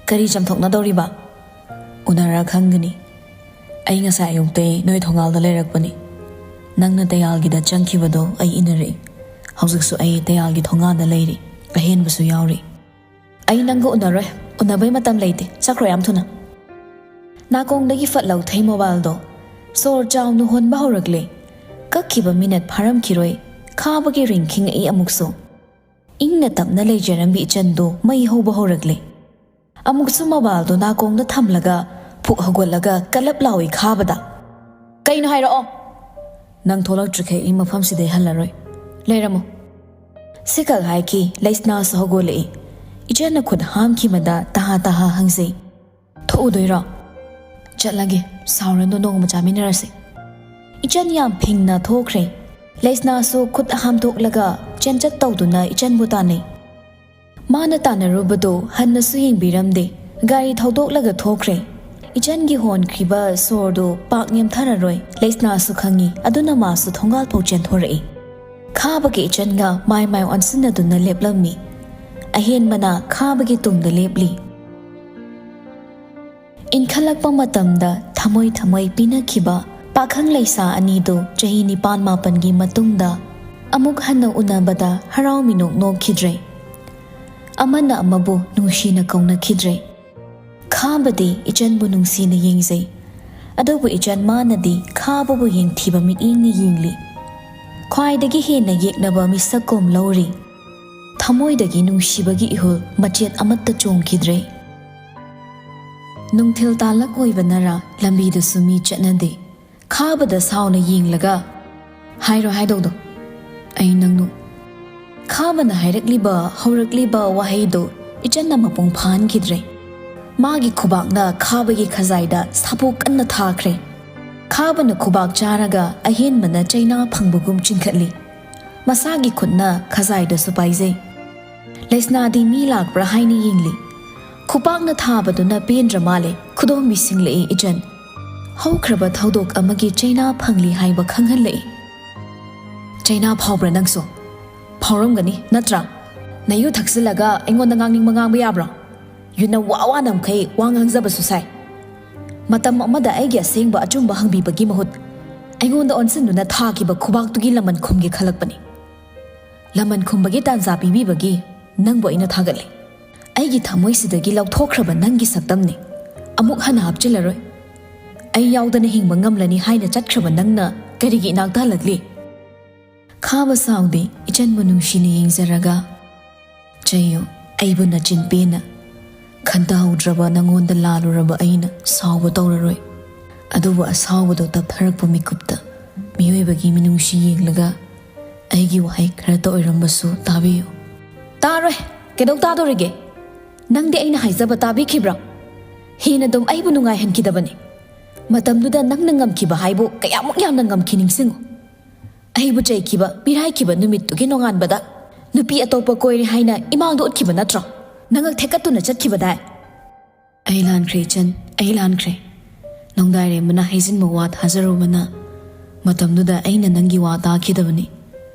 "ꯀꯔꯤ ꯆꯝꯊꯣꯛꯅꯗꯧꯔꯤꯕ?" "ꯎꯅꯔ ꯈꯪꯒꯅꯤ꯫ ꯑꯩ ꯉꯁꯥꯏ ꯑꯌꯨꯛꯇꯩ ꯅꯣꯏ ꯊꯣꯡꯒꯥꯜꯗ ꯂꯩꯔꯛꯄꯅꯤ꯫ ꯅꯪꯅ ꯇꯌꯥꯜꯒꯤꯗ ꯆꯪꯈꯤꯕꯗꯣ ꯑꯩ ꯏꯟꯅꯔꯛꯏ꯫ ꯍꯧꯖꯤꯛꯁꯨ ꯑꯩ ꯇꯌꯥꯜꯒꯤ ꯊꯣꯡꯒꯥꯜꯗ ꯂꯩꯔꯤ꯫ ꯑꯍꯦꯟꯕꯁꯨ ꯌꯥꯎꯔꯤ꯫" "ꯑꯩ ꯅꯪꯒ ꯎꯅꯔꯣꯏ꯫ ꯎꯅꯕꯩ ꯃꯇꯝ ꯂꯩꯇꯦ꯫ ꯆꯠꯈ꯭ꯔꯣ ꯌꯥꯝ ꯊꯨꯅ꯫" ꯅꯥꯀꯣꯡꯗꯒꯤ ꯐꯠ ꯂꯥꯎꯊꯩ ꯃꯣꯕꯥꯏꯜꯗꯣ꯫ ꯁꯣꯔ ꯆꯥꯎꯅ ꯍꯣꯟꯕ ꯍꯧꯔꯛꯂꯦ꯫ ꯀꯛꯈꯤꯕ ꯃꯤꯅꯠ ꯐꯥꯔꯝꯈꯤꯔꯣꯏ꯫ ꯈꯥꯕꯒꯤ ꯔꯤꯡ ꯈꯤꯡꯉꯛꯏ ꯑꯃꯨꯛꯁꯨ꯫ ꯏꯪꯅ ꯇꯞꯅ ꯂꯩꯖꯔꯝꯕꯤ ꯏꯆꯟꯗꯣ ꯃꯩ ꯍꯧꯕ ꯍꯧꯔꯛꯂꯦ꯫ ꯑꯃꯨꯛꯁꯨ ꯃꯣꯕꯥꯏꯜꯗꯣ ꯅꯥꯀꯣꯡꯗ ꯊꯝꯂꯒ ꯐꯨꯛ ꯍꯧꯒꯠꯂꯒ ꯀꯂꯞ ꯂꯥꯎꯏ ꯈꯥꯕꯗ꯫ "ꯀꯩꯅꯣ ꯍꯥꯏꯔꯛꯑꯣ!" "ꯅꯪ ꯊꯣꯛꯂꯛꯇ꯭ꯔꯤꯈꯩ ꯑꯩ ꯃꯐꯝꯁꯤꯗꯩ ꯍꯜꯂꯔꯣꯏ꯫ ꯂꯩꯔꯝꯃꯣ꯫" ꯁꯤꯈꯛ ꯍꯥꯏꯈꯤ, ꯂꯩꯁꯅꯥꯁꯨ ꯍꯧꯒꯠꯂꯛꯏ꯫ ꯏꯆꯟꯅ ꯈꯨꯠ ꯍꯥꯝꯈꯤꯕꯗ ꯇꯍꯥ ꯇꯍꯥ ꯍꯪꯖꯩ꯫ "ꯊꯣꯛꯎꯗꯣꯏꯔꯣ?" "ꯆꯠꯂꯒꯦ, ꯁꯥꯎꯔꯅꯨ, ꯅꯣꯡꯃ ꯆꯥꯃꯤꯟꯅꯔꯁꯦ꯫" ꯏꯆꯟ ꯌꯥꯝ ꯐꯤꯡꯅ ꯊꯣꯛꯈ꯭ꯔꯦ꯫ ꯂꯩꯁꯅꯥꯁꯨ ꯈꯨꯠ ꯍꯥꯝꯗꯣꯛꯂꯒ ꯆꯦꯟꯆꯠ ꯇꯧꯗꯨꯅ ꯏꯆꯟꯕꯨ ꯇꯥꯟꯅꯩ꯫ ꯃꯥꯅ ꯇꯥꯟꯅꯔꯨꯕꯗꯣ ꯍꯟꯅꯁꯨ ꯌꯦꯡꯕꯤꯔꯝꯗꯦ꯫ ꯒꯥꯔꯤ ꯊꯧꯗꯣꯛꯂꯒ ꯊꯣꯛꯈ꯭ꯔꯦ꯫ ꯏꯆꯟꯒꯤ ꯍꯣꯟꯈ꯭ꯔꯤꯕ ꯁꯣꯔꯗꯣ ꯄꯥꯛ ꯅꯦꯝꯊꯔꯔꯣꯏ꯫ ꯂꯩꯁꯅꯥꯁꯨ ꯈꯪꯉꯤ, ꯑꯗꯨꯅ ꯃꯥꯁꯨ ꯊꯣꯡꯒꯥꯜ ꯐꯥꯎ ꯆꯦꯟꯊꯣꯔꯛꯏ꯫ ꯈꯥꯕꯒꯤ ꯏꯆꯟꯒ ꯃꯥꯏ ꯃꯥꯏ ꯑꯣꯟꯁꯤꯟꯅꯗꯨꯅ ꯂꯦꯞꯂꯝꯃꯤ꯫ ꯑꯍꯦꯟꯕꯅ ꯈꯥꯕꯒꯤ ꯇꯨꯡꯗ ꯂꯦꯞꯂꯤ꯫ ꯏꯟꯈꯠꯂꯛꯄ ꯃꯇꯝꯗ ꯊꯃꯣꯏ ꯊꯃꯣꯏ ꯄꯤꯅꯈꯤꯕ ꯄꯥꯈꯪ ꯂꯩꯁꯥ ꯑꯅꯤꯗꯨ ꯆꯍꯤ ꯅꯤꯄꯥꯟ ꯃꯥꯄꯟꯒꯤ ꯃꯇꯨꯡꯗ ꯑꯃꯨꯛ ꯍꯟꯅ ꯎꯅꯕꯗ ꯍꯔꯥꯎ ꯃꯤꯅꯣꯛ ꯅꯣꯛꯈꯤꯗ꯭ꯔꯦ꯫ ꯑꯃꯅ ꯑꯃꯕꯨ ꯅꯨꯡꯁꯤꯅ ꯀꯧꯅꯈꯤꯗ꯭ꯔꯦ꯫ ꯈꯥꯕꯗꯤ ꯏꯆꯟꯕꯨ ꯅꯨꯡꯁꯤꯅ ꯌꯦꯡꯖꯩ꯫ ꯑꯗꯨꯕꯨ ꯏꯆꯟ ꯃꯥꯅꯗꯤ ꯈꯥꯕꯕꯨ ꯌꯦꯡꯊꯤꯕ ꯃꯤꯠꯌꯦꯡꯅ ꯌꯦꯡꯂꯤ꯫ ꯈ꯭ꯋꯥꯏꯗꯒꯤ ꯍꯦꯟꯅ ꯌꯦꯛꯅꯕ ꯃꯤꯁꯛꯀꯨꯝ ꯂꯧꯔꯤ꯫ ꯊꯃꯣꯏꯗꯒꯤ ꯅꯨꯡꯁꯤꯕꯒꯤ ꯏꯍꯨꯜ ꯃꯆꯦꯠ ꯑꯃꯠꯇ ꯆꯣꯡꯈꯤꯗ꯭ꯔꯦ꯫ ꯅꯨꯡꯊꯤꯜ ꯇꯥꯂꯛ ꯑꯣꯏꯕꯅꯔ ꯂꯝꯕꯤꯗꯁꯨ ꯃꯤ ꯆꯠꯅꯗꯦ꯫ ꯈꯥꯕꯗ ꯁꯥꯎꯅ ꯌꯦꯡꯂꯒ, "ꯍꯥꯏꯔꯣ ꯍꯥꯏꯗꯧꯗꯣ꯫ ꯑꯩ ꯅꯪꯅꯨ꯫" ꯈꯥꯕꯅ ꯍꯥꯏꯔꯛꯂꯤꯕ ꯍꯧꯔꯛꯂꯤꯕ ꯋꯥꯍꯩꯗꯨ ꯏꯆꯟꯅ ꯃꯄꯨꯡ ꯐꯥꯍꯟꯈꯤꯗ꯭ꯔꯦ꯫ ꯃꯥꯒꯤ ꯈꯨꯕꯥꯛꯅ ꯈꯥꯕꯒꯤ ꯈꯖꯥꯏꯗ ꯁꯥꯄꯣꯛ ꯀꯟꯅ ꯊꯥꯈ꯭ꯔꯦ꯫ ꯈꯥꯕꯅ ꯈꯨꯕꯥꯛ ꯆꯥꯔꯒ ꯑꯍꯦꯟꯕꯅ ꯆꯩꯅꯥ ꯐꯪꯕꯒꯨꯝ ꯆꯤꯡꯈꯠꯂꯤ꯫ ꯃꯁꯥꯒꯤ ꯈꯨꯠꯅ ꯈꯖꯥꯏꯗꯁꯨ ꯄꯥꯏꯖꯩ꯫ ꯂꯩꯁꯅꯥꯗꯤ ꯃꯤ ꯂꯥꯛꯄ꯭ꯔꯥ ꯍꯥꯏꯅ ꯌꯦꯡꯂꯤ꯫ ꯈꯨꯄꯥꯛꯅ ꯊꯥꯕꯗꯨꯅ ꯄꯦꯟꯗ꯭ꯔ ꯃꯥꯜꯂꯦ꯫ ꯈꯨꯗꯣꯝꯕꯤ ꯁꯤꯡꯂꯛꯏ ꯏꯆꯟ꯫ ꯍꯧꯈ꯭ꯔꯕ ꯊꯧꯗꯣꯛ ꯑꯃꯒꯤ ꯆꯩꯅꯥ ꯐꯪꯂꯤ ꯍꯥꯏꯕ ꯈꯪꯍꯜꯂꯛꯏ꯫ ꯆꯩꯅꯥ ꯐꯥꯎꯕ꯭ꯔꯥ ꯅꯪꯁꯨ? ꯐꯥꯎꯔꯝꯒꯅꯤ, ꯅꯠꯇ꯭ꯔꯥ? ꯅꯌꯨ ꯊꯛꯆꯤꯜꯂꯒ ꯑꯩꯉꯣꯟꯗ ꯉꯥꯡꯅꯤꯡꯕ ꯉꯥꯡꯕ ꯌꯥꯕ꯭ꯔꯣ? ꯌꯨꯅ ꯋꯥ ꯋꯥꯅ ꯃꯈꯩ ꯋꯥ ꯉꯥꯡꯖꯕꯁꯨ ꯁꯥꯏ꯫ ꯃꯇꯝ ꯑꯃꯗ ꯑꯩꯒꯤ ꯑꯁꯦꯡꯕ ꯑꯆꯨꯝꯕ ꯍꯪꯕꯤꯕꯒꯤ ꯃꯍꯨꯠ, ꯑꯩꯉꯣꯟꯗ ꯑꯣꯟꯁꯤꯟꯗꯨꯅ ꯊꯥꯈꯤꯕ ꯈꯨꯕꯥꯛꯇꯨꯒꯤ ꯂꯃꯟ ꯈꯨꯝꯒꯦ ꯈꯜꯂꯛꯄꯅꯤ꯫ ꯂꯃꯟ ꯈꯨꯝꯕꯒꯤ ꯇꯥꯟꯖꯥ ꯄꯤꯕꯤꯕꯒꯤ ꯅꯪꯕꯨ ꯑꯩꯅ ꯊꯥꯒꯠꯂꯤ꯫ ꯑꯩꯒꯤ ꯊꯃꯣꯏꯁꯤꯗꯒꯤ ꯂꯧꯊꯣꯛꯈ꯭ꯔꯕ ꯅꯪꯒꯤ ꯁꯛꯇꯝꯅꯤ꯫ ꯑꯃꯨꯛ ꯍꯟꯅ ꯍꯥꯞꯆꯤꯜꯂꯔꯣꯏ꯫ ꯑꯩ ꯌꯥꯎꯗꯅ ꯍꯤꯡꯕ ꯉꯝꯂꯅꯤ ꯍꯥꯏꯅ ꯆꯠꯈ꯭ꯔꯕ ꯅꯪꯅ ꯀꯔꯤꯒꯤ ꯏꯅꯥꯛꯇ ꯍꯜꯂꯛꯂꯤ? ꯈꯥꯕ ꯁꯥꯎꯗꯦ, ꯏꯆꯟꯕꯨ ꯅꯨꯡꯁꯤꯅ ꯌꯦꯡꯖꯔꯒ꯫ ꯆꯩꯌꯨ, ꯑꯩꯕꯨ ꯅꯆꯤꯟ ꯄꯦꯟꯅ ꯈꯟꯊꯍꯧꯗ꯭ꯔꯕ ꯅꯉꯣꯟꯗ ꯂꯥꯜꯂꯨꯔꯕ ꯑꯩꯅ ꯁꯥꯎꯕ ꯇꯧꯔꯔꯣꯏ꯫ ꯑꯗꯨꯕꯨ ꯑꯁꯥꯎꯕꯗꯣ ꯇꯞꯊꯔꯛꯄ ꯃꯤꯀꯨꯞꯇ ꯃꯤꯑꯣꯏꯕꯒꯤ ꯃꯤꯅꯨꯡꯁꯤ ꯌꯦꯡꯂꯒ ꯑꯩꯒꯤ ꯋꯥꯍꯩ ꯈꯔꯇ ꯑꯣꯏꯔꯝꯕꯁꯨ ꯇꯥꯕꯤꯌꯨ꯫ ꯇꯥꯔꯣꯏ꯫ ꯀꯩꯗꯧ ꯇꯥꯗꯣꯔꯤꯒꯦ? ꯅꯪꯗꯤ ꯑꯩꯅ ꯍꯥꯏꯖꯕ ꯇꯥꯕꯤꯈꯤꯕ꯭ꯔꯥ? ꯍꯦꯟꯅ ꯑꯗꯨꯝ ꯑꯩꯕꯨ ꯅꯨꯡꯉꯥꯏꯍꯟꯈꯤꯗꯕꯅꯤ꯫ ꯃꯇꯝꯗꯨꯗ ꯅꯪꯅ ꯉꯝꯈꯤꯕ ꯍꯥꯏꯕꯨ ꯀꯌꯥꯃꯨꯛ ꯌꯥꯝꯅ ꯉꯝꯈꯤ ꯅꯤꯡꯁꯤꯡꯉꯨ꯫ ꯑꯩꯕꯨ ꯆꯩꯈꯤꯕ, ꯃꯤꯔꯥꯏꯈꯤꯕ ꯅꯨꯃꯤꯠꯇꯨꯒꯤ ꯅꯣꯡꯉꯥꯟꯕꯗ ꯅꯨꯄꯤ ꯑꯇꯣꯞꯄ ꯀꯣꯏꯔꯦ ꯍꯥꯏꯅ ꯏꯃꯥꯡꯗ ꯎꯠꯈꯤꯕ ꯅꯠꯇ꯭ꯔꯣ? ꯅꯉꯛ ꯊꯦꯛꯀꯠꯇꯨꯅ ꯆꯠꯈꯤꯕꯗꯥꯏ? ꯑꯩ ꯂꯥꯟꯈ꯭ꯔꯦ ꯏꯆꯟ, ꯑꯩ ꯂꯥꯟꯈ꯭ꯔꯦ꯫ ꯅꯣꯡꯗꯥꯏꯔꯦꯝꯕꯅ ꯍꯩꯖꯤꯟꯕ ꯋꯥ ꯊꯥꯖꯔꯨꯕꯅ ꯃꯇꯝꯗꯨꯗ ꯑꯩꯅ ꯅꯪꯒꯤ ꯋꯥ ꯇꯥꯈꯤꯗꯕꯅꯤ꯫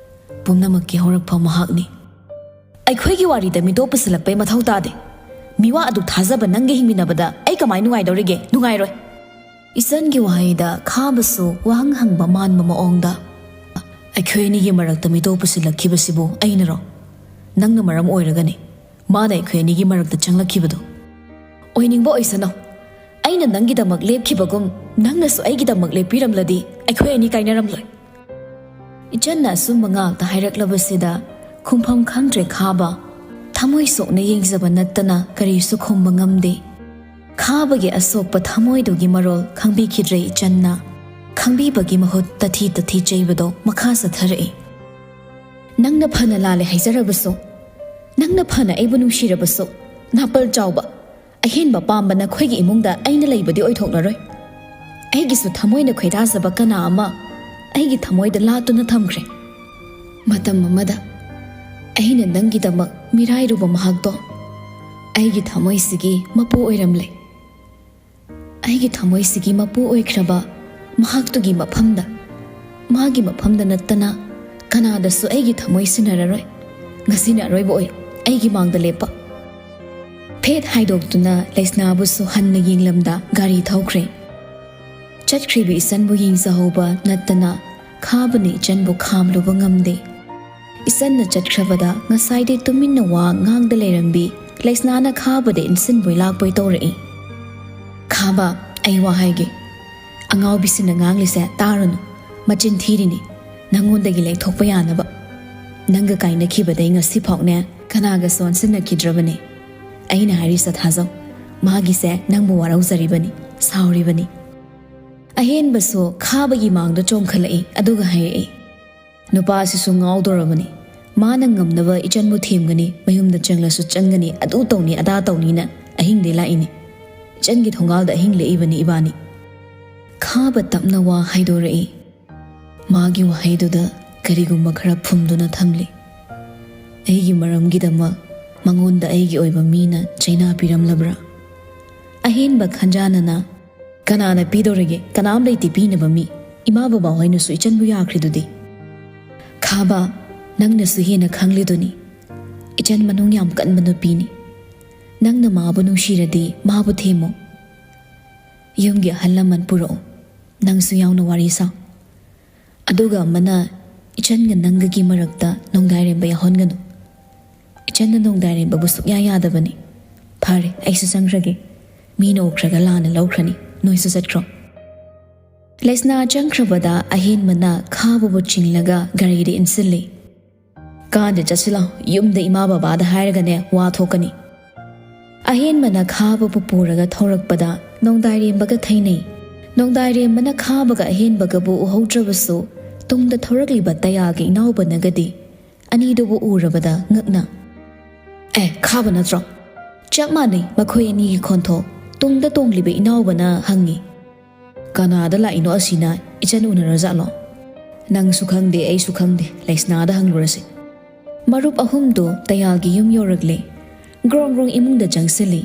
ꯄꯨꯝꯅꯃꯛꯀꯤ ꯍꯧꯔꯛꯐꯝ ꯃꯍꯥꯛꯅꯤ꯫ ꯑꯩꯈꯣꯏꯒꯤ ꯋꯥꯔꯤꯗ ꯃꯤꯇꯣꯞ ꯄꯨꯁꯤꯜꯂꯛꯄꯩ ꯃꯊꯧ ꯇꯥꯗꯦ꯫ ꯃꯤꯋꯥ ꯑꯗꯨꯛ ꯊꯥꯖꯕ ꯅꯪꯒ ꯍꯤꯡꯃꯤꯟꯅꯕꯗ ꯑꯩ ꯀꯃꯥꯏ ꯅꯨꯡꯉꯥꯏꯗꯧꯔꯤꯒꯦ? ꯅꯨꯡꯉꯥꯏꯔꯣꯏ꯫ ꯏꯆꯟꯒꯤ ꯋꯥꯍꯩꯗ ꯈꯥꯕꯁꯨ ꯋꯥꯍꯪ ꯍꯪꯕ ꯃꯥꯟꯕ ꯃꯑꯣꯡꯗ, "ꯑꯩꯈꯣꯏ ꯑꯅꯤꯒꯤ ꯃꯔꯛꯇ ꯃꯤꯇꯣꯞ ꯄꯨꯁꯤꯜꯂꯛꯈꯤꯕꯁꯤꯕꯨ ꯑꯩꯅꯔꯣ? ꯅꯪꯅ ꯃꯔꯝ ꯑꯣꯏꯔꯒꯅꯤ꯫ ꯃꯥꯅ ꯑꯩꯈꯣꯏ ꯑꯅꯤꯒꯤ ꯃꯔꯛꯇ ꯆꯪꯂꯛꯈꯤꯕꯗꯣ꯫ ꯑꯣꯏꯅꯤꯡꯕ ꯑꯣꯏꯁꯅꯨ꯫ ꯑꯩꯅ ꯅꯪꯒꯤꯗꯃꯛ ꯂꯦꯞꯈꯤꯕꯒꯨꯝ ꯅꯪꯅꯁꯨ ꯑꯩꯒꯤꯗꯃꯛ ꯂꯦꯞꯄꯤꯔꯝꯂꯗꯤ ꯑꯩꯈꯣꯏ ꯑꯅꯤ ꯀꯥꯏꯅꯔꯝꯂꯣꯏ꯫" ꯏꯆꯟꯅ ꯑꯆꯨꯝꯕ ꯉꯥꯛꯇ ꯍꯥꯏꯔꯛꯂꯕꯁꯤꯗ ꯈꯨꯝꯐꯝ ꯈꯪꯗ꯭ꯔꯦ ꯈꯥꯕ꯫ ꯊꯃꯣꯏ ꯁꯣꯛꯅ ꯌꯦꯡꯖꯕ ꯅꯠꯇꯅ ꯀꯔꯤꯁꯨ ꯈꯨꯝꯕ ꯉꯝꯗꯦ꯫ ꯈꯥꯕꯒꯤ ꯑꯁꯣꯛꯄ ꯊꯃꯣꯏꯗꯨꯒꯤ ꯃꯔꯣꯜ ꯈꯪꯕꯤꯈꯤꯗ꯭ꯔꯦ ꯏꯆꯟꯅ꯫ ꯈꯪꯕꯤꯕꯒꯤ ꯃꯍꯨꯠ ꯇꯊꯤ ꯇꯊꯤ ꯆꯩꯕꯗꯣ ꯃꯈꯥ ꯆꯠꯊꯔꯛꯏ꯫ "ꯅꯪꯅ ꯐꯅ ꯂꯥꯜꯂꯦ ꯍꯥꯏꯖꯔꯕꯁꯨ, ꯅꯪꯅ ꯐꯅ ꯑꯩꯕꯨ ꯅꯨꯡꯁꯤꯔꯕꯁꯨ, ꯅꯥꯄꯜ ꯆꯥꯎꯕ, ꯑꯍꯦꯟꯕ ꯄꯥꯝꯕ ꯅꯈꯣꯏꯒꯤ ꯏꯃꯨꯡꯗ ꯑꯩꯅ ꯂꯩꯕꯗꯤ ꯑꯣꯏꯊꯣꯛꯂꯔꯣꯏ꯫ ꯑꯩꯒꯤꯁꯨ ꯊꯃꯣꯏꯅ ꯈꯣꯏꯗꯥꯖꯕ ꯀꯅꯥ ꯑꯃ ꯑꯩꯒꯤ ꯊꯃꯣꯏꯗ ꯂꯥꯠꯇꯨꯅ ꯊꯝꯈ꯭ꯔꯦ꯫ ꯃꯇꯝ ꯑꯃꯗ ꯑꯩꯅ ꯅꯪꯒꯤꯗꯃꯛ ꯃꯤꯔꯥꯏꯔꯨꯕ ꯃꯍꯥꯛꯇꯣ ꯑꯩꯒꯤ ꯊꯃꯣꯏꯁꯤꯒꯤ ꯃꯄꯨ ꯑꯣꯏꯔꯝꯂꯦ꯫" ꯑꯩꯒꯤ ꯊꯃꯣꯏꯁꯤꯒꯤ ꯃꯄꯨ ꯑꯣꯏꯈ꯭ꯔꯕ ꯃꯍꯥꯛꯇꯨꯒꯤ ꯃꯐꯝꯗ, ꯃꯥꯒꯤ ꯃꯐꯝꯗ ꯅꯠꯇꯅ ꯀꯅꯥꯗꯁꯨ ꯑꯩꯒꯤ ꯊꯃꯣꯏ ꯁꯤꯟꯅꯔꯔꯣꯏ꯫ ꯉꯁꯤꯅ ꯑꯔꯣꯏꯕ ꯑꯣꯏ ꯑꯩꯒꯤ ꯃꯥꯡꯗ ꯂꯦꯞꯄ꯫ ꯐꯦꯠ ꯍꯥꯏꯗꯣꯛꯇꯨꯅ ꯂꯩꯁꯅꯥꯕꯨꯁꯨ ꯍꯟꯅ ꯌꯦꯡꯂꯝꯗ ꯒꯥꯔꯤ ꯊꯧꯈ꯭ꯔꯦ꯫ ꯆꯠꯈ꯭ꯔꯤꯕ ꯏꯆꯟꯕꯨ ꯌꯦꯡꯖꯍꯧꯕ ꯅꯠꯇꯅ ꯈꯥꯕꯅ ꯏꯆꯟꯕꯨ ꯈꯥꯝꯂꯨꯕ ꯉꯝꯗꯦ꯫ ꯏꯆꯟꯅ ꯆꯠꯈ꯭ꯔꯕꯗ ꯉꯁꯥꯏꯗꯩ ꯇꯨꯃꯤꯟꯅ ꯋꯥ ꯉꯥꯡꯗ ꯂꯩꯔꯝꯕꯤ ꯂꯩꯁꯅꯥꯅ ꯈꯥꯕꯗ ꯏꯟꯁꯤꯟꯕꯣꯏ ꯂꯥꯛꯄꯣꯏ ꯇꯧꯔꯛꯏ꯫ "ꯈꯥꯕ, ꯑꯩ ꯋꯥ ꯍꯥꯏꯒꯦ꯫ ꯑꯉꯥꯎꯕꯤꯁꯤꯅ ꯉꯥꯡꯂꯤꯁꯦ ꯇꯥꯔꯨꯅꯨ꯫ ꯃꯆꯤꯟ ꯊꯤꯔꯤꯅꯤ, ꯅꯪꯉꯣꯟꯗꯒꯤ ꯂꯩꯊꯣꯛꯄ ꯌꯥꯅꯕ꯫ ꯅꯪꯒ ꯀꯥꯏꯅꯈꯤꯕꯗꯩ ꯉꯁꯤꯐꯥꯎꯅꯦ ꯀꯅꯥꯒꯁꯨ ꯑꯣꯟꯁꯤꯟꯅꯈꯤꯗ꯭ꯔꯕꯅꯤ꯫ ꯑꯩꯅ ꯍꯥꯏꯔꯤꯁꯦ ꯊꯥꯖꯧ꯫ ꯃꯥꯒꯤꯁꯦ ꯅꯪꯕꯨ ꯋꯥꯔꯧꯖꯔꯤꯕꯅꯤ, ꯁꯥꯎꯔꯤꯕꯅꯤ꯫" ꯑꯍꯦꯟꯕꯁꯨ ꯈꯥꯕꯒꯤ ꯃꯥꯡꯗ ꯆꯣꯡꯈꯠꯂꯛꯏ, ꯑꯗꯨꯒ ꯍꯥꯏꯔꯛꯏ, "ꯅꯨꯄꯥꯁꯤꯁꯨ ꯉꯥꯎꯗꯣꯔꯕꯅꯤ꯫ ꯃꯥꯅ ꯉꯝꯅꯕ ꯏꯆꯟꯕꯨ ꯊꯦꯝꯒꯅꯤ, ꯃꯌꯨꯝꯗ ꯆꯪꯂꯁꯨ ꯆꯪꯒꯅꯤ, ꯑꯗꯨ ꯇꯧꯅꯤ, ꯑꯗꯥ ꯇꯧꯅꯤꯅ ꯑꯍꯤꯡꯗꯩ ꯂꯥꯛꯏꯅꯤ꯫ ꯏꯆꯟꯒꯤ ꯊꯣꯡꯒꯥꯜꯗ ꯑꯍꯤꯡ ꯂꯦꯛꯏꯕꯅꯤ ꯏꯕꯥꯅꯤ꯫" ꯈꯥꯕ ꯇꯞꯅ ꯋꯥ ꯍꯥꯏꯗꯣꯔꯛꯏ꯫ ꯃꯥꯒꯤ ꯋꯥꯍꯩꯗꯨꯗ ꯀꯔꯤꯒꯨꯝꯕ ꯈꯔ ꯐꯨꯝꯗꯨꯅ ꯊꯝꯂꯤ꯫ "ꯑꯩꯒꯤ ꯃꯔꯝꯒꯤꯗꯃꯛ ꯃꯉꯣꯟꯗ ꯑꯩꯒꯤ ꯑꯣꯏꯕ ꯃꯤꯅ ꯆꯩꯅꯥ ꯄꯤꯔꯝꯂꯕ꯭ꯔꯥ?" ꯑꯍꯦꯟꯕ ꯈꯟꯖꯥꯅꯅ, "ꯀꯅꯥꯅ ꯄꯤꯗꯧꯔꯤꯒꯦ? ꯀꯅꯥꯝ ꯂꯩꯇꯦ ꯄꯤꯅꯕ ꯃꯤ꯫ ꯏꯃꯥ ꯕꯕꯥ ꯍꯣꯏꯅꯁꯨ ꯏꯆꯟꯕꯨ ꯌꯥꯈ꯭ꯔꯤꯗꯨꯗꯤ꯫" "ꯈꯥꯕ, ꯅꯪꯅꯁꯨ ꯍꯦꯟꯅ ꯈꯪꯂꯤꯗꯨꯅꯤ꯫ ꯏꯆꯟ ꯃꯅꯨꯡ ꯌꯥꯝ ꯀꯟꯕ ꯅꯨꯄꯤꯅꯤ꯫ ꯅꯪꯅ ꯃꯥꯕꯨ ꯅꯨꯡꯁꯤꯔꯗꯤ ꯃꯥꯕꯨ ꯊꯦꯝꯃꯣ꯫ ꯌꯨꯝꯒꯤ ꯑꯍꯜ ꯂꯃꯟ ꯄꯨꯔꯛꯑꯣ꯫ ꯅꯪꯁꯨ ꯌꯥꯎꯅ ꯋꯥꯔꯤ ꯁꯥꯎ꯫ ꯑꯗꯨꯒ ꯑꯃꯅ ꯏꯆꯟꯒ ꯅꯪꯒꯒꯤ ꯃꯔꯛꯇ ꯅꯣꯡꯗꯥꯏꯔꯦꯝꯕ ꯌꯥꯎꯍꯟꯒꯅꯨ꯫ ꯏꯆꯟꯅ ꯅꯣꯡꯗꯥꯏꯔꯦꯝꯕꯕꯨ ꯁꯨꯛꯌꯥ ꯌꯥꯗꯕꯅꯤ꯫ ꯐꯔꯦ, ꯑꯩꯁꯨ ꯆꯪꯈ꯭ꯔꯒꯦ꯫ ꯃꯤꯅ ꯎꯈ꯭ꯔꯒ ꯂꯥꯟꯅ ꯂꯧꯈ꯭ꯔꯅꯤ꯫ ꯅꯣꯏꯁꯨ ꯆꯠꯈ꯭ꯔꯣ꯫" ꯂꯩꯁꯅꯥ ꯆꯪꯈ꯭ꯔꯕꯗ ꯑꯍꯦꯟꯕꯅ ꯈꯥꯕꯕꯨ ꯆꯤꯡꯂꯒ ꯒꯥꯔꯤꯗ ꯏꯟꯁꯤꯜꯂꯤ꯫ "ꯀꯥꯟꯗꯦ, ꯆꯠꯁꯤ ꯂꯥꯎ꯫ ꯌꯨꯝꯗ ꯏꯃꯥ ꯕꯕꯥꯗ ꯍꯥꯏꯔꯒꯅꯦ ꯋꯥ ꯊꯣꯛꯀꯅꯤ꯫" ꯑꯍꯦꯟꯕꯅ ꯈꯥꯕꯕꯨ ꯄꯨꯔꯒ ꯊꯧꯔꯛꯄꯗ ꯅꯣꯡꯗꯥꯏꯔꯦꯝꯕꯒ ꯊꯩꯅꯩ꯫ ꯅꯣꯡꯗꯥꯏꯔꯦꯝꯕꯅ ꯈꯥꯕꯒ ꯑꯍꯦꯟꯕꯒꯕꯨ ꯎꯍꯧꯗ꯭ꯔꯕꯁꯨ ꯇꯨꯡꯗ ꯊꯧꯔꯛꯂꯤꯕ ꯇꯌꯥꯜꯒꯤ ꯏꯅꯥꯎꯕꯅꯒꯗꯤ ꯑꯅꯤꯗꯨꯕꯨ ꯎꯔꯕꯗ ꯉꯛꯅ, "ꯑꯦ, ꯈꯥꯕ ꯅꯠꯇ꯭ꯔꯣ?" ꯆꯞ ꯃꯥꯟꯅꯩ ꯃꯈꯣꯏ ꯑꯅꯤꯒꯤ ꯈꯣꯟꯊꯣꯛ꯫ ꯇꯨꯡꯗ ꯇꯣꯡꯂꯤꯕ ꯏꯅꯥꯎꯕꯅ ꯍꯪꯉꯤ, "ꯀꯅꯥꯗ ꯂꯥꯛꯏꯅꯣ ꯑꯁꯤꯅ? ꯏꯆꯟ ꯎꯅꯔꯖꯥꯠꯂꯣ?" "ꯅꯪꯁꯨ ꯈꯪꯗꯦ, ꯑꯩꯁꯨ ꯈꯪꯗꯦ꯫ ꯂꯩꯁꯅꯥꯗ ꯍꯪꯂꯨꯔꯁꯤ꯫" ꯃꯔꯨꯞ ꯑꯍꯨꯝꯗꯨ ꯇꯌꯥꯜꯒꯤ ꯌꯨꯝ ꯌꯧꯔꯛꯂꯦ꯫ ꯒ꯭ꯔꯣꯡ ꯒ꯭ꯔꯣꯡ ꯏꯃꯨꯡꯗ ꯆꯪꯁꯤꯜꯂꯤ꯫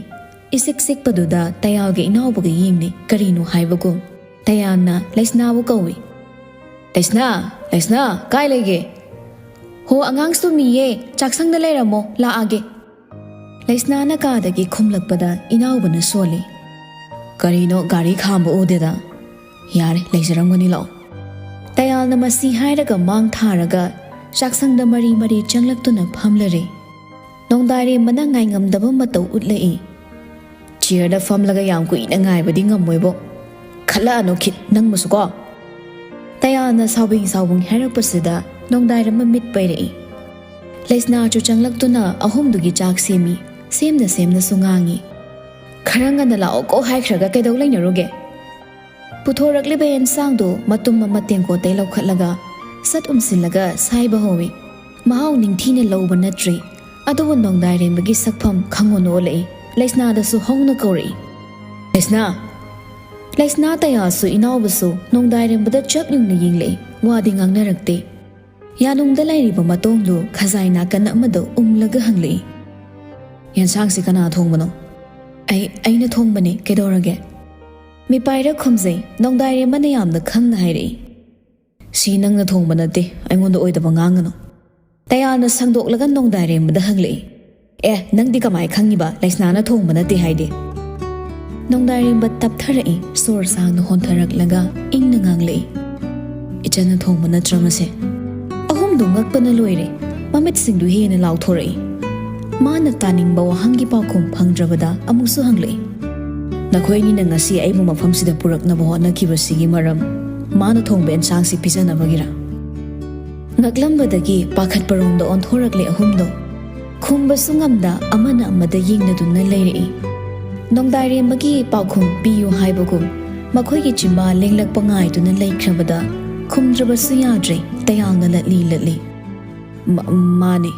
ꯏꯁꯤꯛ ꯁꯤꯛꯄꯗꯨꯗ ꯇꯌꯥꯜꯒ ꯏꯅꯥꯎꯕꯒ ꯌꯦꯡꯅꯩ, ꯀꯔꯤꯅꯣ ꯍꯥꯏꯕꯒꯨꯝ꯫ ꯇꯌꯥꯜꯅ ꯂꯩꯁꯅꯥꯕꯨ ꯀꯧꯏ꯫ "ꯂꯩꯁꯅꯥ, ꯂꯩꯁꯅꯥ, ꯀꯥꯏ ꯂꯩꯒꯦ?" "ꯍꯣ, ꯑꯉꯥꯡ ꯇꯨꯝꯃꯤꯌꯦ, ꯆꯥꯛꯁꯪꯗ ꯂꯩꯔꯝꯃꯣ, ꯂꯥꯛꯑꯒꯦ꯫" ꯂꯩꯁꯅꯥꯅ ꯀꯥꯗꯒꯤ ꯈꯨꯝꯂꯛꯄꯗ ꯏꯅꯥꯎꯕꯅ ꯁꯣꯜꯂꯤ꯫ "ꯀꯔꯤꯅꯣ, ꯒꯥꯔꯤ ꯈꯥꯝꯕ ꯎꯗꯦꯗ? ꯌꯥꯔꯦ, ꯂꯩꯖꯔꯝꯒꯅꯤ, ꯂꯥꯛꯑꯣ꯫" ꯇꯌꯥꯜꯅ ꯃꯁꯤ ꯍꯥꯏꯔꯒ ꯃꯥꯡ ꯊꯥꯔꯒ ꯆꯥꯛꯁꯪꯗ ꯃꯔꯤ ꯃꯔꯤ ꯆꯪꯂꯛꯇꯨꯅ ꯐꯝꯂꯔꯦ꯫ ꯅꯣꯡꯗꯥꯏꯔꯦꯝꯕꯅ ꯉꯥꯏꯉꯝꯗꯕ ꯃꯇꯧ ꯎꯠꯂꯛꯏ꯫ "ꯆꯤꯌꯔꯗ ꯐꯝꯂꯒ ꯌꯥꯝ ꯀꯨꯏꯅ ꯉꯥꯏꯕꯗꯤ ꯉꯝꯃꯣꯏꯕꯣ꯫ ꯈꯜꯂꯛꯑꯅꯨ ꯈꯤꯠ, ꯅꯪꯕꯨꯁꯨꯀꯣ꯫" ꯇꯌꯥꯜꯅ ꯁꯥꯎꯕꯤꯡ ꯁꯥꯎꯕꯤꯡ ꯍꯥꯏꯔꯛꯄꯁꯤꯗ ꯅꯣꯡꯗꯥꯏꯔꯦꯝꯕ ꯃꯤꯠ ꯄꯩꯔꯛꯏ꯫ ꯂꯩꯁꯅꯥꯁꯨ ꯆꯪꯂꯛꯇꯨꯅ ꯑꯍꯨꯝꯗꯨꯒꯤ ꯆꯥꯛ ꯁꯦꯝꯃꯤ꯫ ꯁꯦꯝꯅ ꯁꯦꯝꯅꯁꯨ ꯉꯥꯡꯉꯤ꯫ "ꯈꯔ ꯉꯟꯅ ꯂꯥꯛꯑꯣꯀꯣ ꯍꯥꯏꯈ꯭ꯔꯒ ꯀꯩꯗꯧ ꯂꯩꯅꯔꯨꯒꯦ?" ꯄꯨꯊꯣꯔꯛꯂꯤꯕ ꯑꯦꯟꯁꯥꯡꯗꯨ ꯃꯇꯨꯝ ꯑꯃ ꯇꯦꯡꯀꯣꯠꯇꯩ ꯂꯧꯈꯠꯂꯒ ꯁꯠ ꯎꯝꯁꯤꯜꯂꯒ ꯁꯥꯏꯕ ꯍꯧꯏ꯫ ꯃꯍꯥꯎ ꯅꯤꯡꯊꯤꯅ ꯂꯧꯕ ꯅꯠꯇ꯭ꯔꯤ, ꯑꯗꯨꯕꯨ ꯅꯣꯡꯗꯥꯏꯔꯦꯝꯕꯒꯤ ꯁꯛꯐꯝ ꯈꯪꯑꯣꯟ ꯑꯣꯜꯂꯛꯏ꯫ ꯂꯩꯁꯅꯥꯗꯁꯨ ꯍꯧꯅ ꯀꯧꯔꯛꯏ, "ꯂꯩꯁꯅꯥ!" ꯂꯩꯁꯅꯥ ꯇꯌꯥꯜꯁꯨ ꯏꯅꯥꯎꯕꯁꯨ ꯅꯣꯡꯗꯥꯏꯔꯦꯝꯕꯗ ꯆꯞ ꯌꯨꯡꯅ ꯌꯦꯡꯂꯛꯏ꯫ ꯋꯥꯗꯤ ꯉꯥꯡꯅꯔꯛꯇꯦ꯫ ꯌꯥꯅꯨꯡꯗ ꯂꯩꯔꯤꯕ ꯃꯇꯣꯡꯗꯨ ꯈꯖꯥꯏ ꯅꯥꯀꯟ ꯑꯃꯗ ꯎꯝꯂꯒ ꯍꯪꯂꯛꯏ, "ꯌꯦꯟꯁꯥꯡꯁꯤ ꯀꯅꯥ ꯊꯣꯡꯕꯅꯣ?" "ꯑꯩ, ꯑꯩꯅ ꯊꯣꯡꯕꯅꯤ, ꯀꯩꯗꯧꯔꯒꯦ?" ꯃꯤꯄꯥꯏꯔ ꯈꯨꯝꯖꯩ꯫ ꯅꯣꯡꯗꯥꯏꯔꯦꯝꯕꯅ ꯌꯥꯝꯅ ꯈꯪꯅ ꯍꯥꯏꯔꯛꯏ, "ꯁꯤ ꯅꯪꯅ ꯊꯣꯡꯕ ꯅꯠꯇꯦ, ꯑꯩꯉꯣꯟꯗ ꯑꯣꯏꯗꯕ ꯉꯥꯡꯒꯅꯨ꯫" ꯇꯌꯥꯜꯅ ꯁꯪꯗꯣꯛꯂꯒ ꯅꯣꯡꯗꯥꯏꯔꯦꯝꯕꯗ ꯍꯪꯂꯛꯏ, "ꯑꯦ, ꯅꯪꯗꯤ ꯀꯃꯥꯏ ꯈꯪꯉꯤꯕ ꯂꯩꯁꯅꯥꯅ ꯊꯣꯡꯕ ꯅꯠꯇꯦ ꯍꯥꯏꯗꯤ?" ꯅꯣꯡꯗꯥꯏꯔꯦꯝꯕ ꯇꯞꯊꯔꯛꯏ, ꯁꯣꯔ ꯁꯥꯡꯅ ꯍꯣꯟꯊꯔꯛꯂꯒ ꯏꯪꯅ ꯉꯥꯡꯂꯛꯏ, "ꯏꯆꯟꯅ ꯊꯣꯡꯕ ꯅꯠꯇ꯭ꯔ ꯃꯁꯦ?" ꯑꯍꯨꯝꯗꯨ ꯉꯛꯄꯅ ꯂꯣꯏꯔꯦ꯫ ꯃꯃꯤꯠꯁꯤꯡꯗꯨ ꯍꯦꯟꯅ ꯂꯥꯎꯊꯣꯔꯛꯏ꯫ ꯃꯥꯅ ꯇꯥꯅꯤꯡꯕ ꯋꯥꯍꯪꯒꯤ ꯄꯥꯎꯈꯨꯝ ꯐꯪꯗ꯭ꯔꯕꯗ ꯑꯃꯨꯛꯁꯨ ꯍꯪꯂꯛꯏ, "ꯅꯈꯣꯏ ꯑꯅꯤꯅ ꯉꯁꯤ ꯑꯩꯕꯨ ꯃꯐꯝꯁꯤꯗ ꯄꯨꯔꯛꯅꯕ ꯍꯣꯠꯅꯈꯤꯕꯁꯤꯒꯤ ꯃꯔꯝ ꯃꯥꯅ ꯊꯣꯡꯕ ꯑꯦꯟꯁꯥꯡꯁꯤ ꯄꯤꯖꯅꯕꯒꯤꯔꯥ?" ꯉꯛꯂꯝꯕꯗꯒꯤ ꯄꯥꯈꯠꯄꯔꯣꯝꯗ ꯑꯣꯟꯊꯣꯔꯛꯂꯦ ꯑꯍꯨꯝꯗꯣ꯫ ꯈꯨꯝꯕꯁꯨ ꯉꯝꯗ ꯑꯃꯅ ꯑꯃꯗ ꯌꯦꯡꯅꯗꯨꯅ ꯂꯩꯔꯛꯏ꯫ ꯅꯣꯡꯗꯥꯏꯔꯦꯝꯕꯒꯤ ꯄꯥꯎꯈꯨꯝ ꯄꯤꯌꯨ ꯍꯥꯏꯕꯒꯨꯝ ꯃꯈꯣꯏꯒꯤ ꯆꯤꯝꯕꯥꯜ ꯂꯦꯡꯂꯛꯄ ꯉꯥꯏꯗꯨꯅ ꯂꯩꯈ꯭ꯔꯕꯗ ꯈꯨꯝꯗ꯭ꯔꯕꯁꯨ ꯌꯥꯗ꯭ꯔꯦ, ꯇꯌꯥꯜꯅ ꯂꯠꯂꯤ ꯂꯠꯂꯤ꯫ "ꯃ-, ꯃꯥꯅꯤ꯫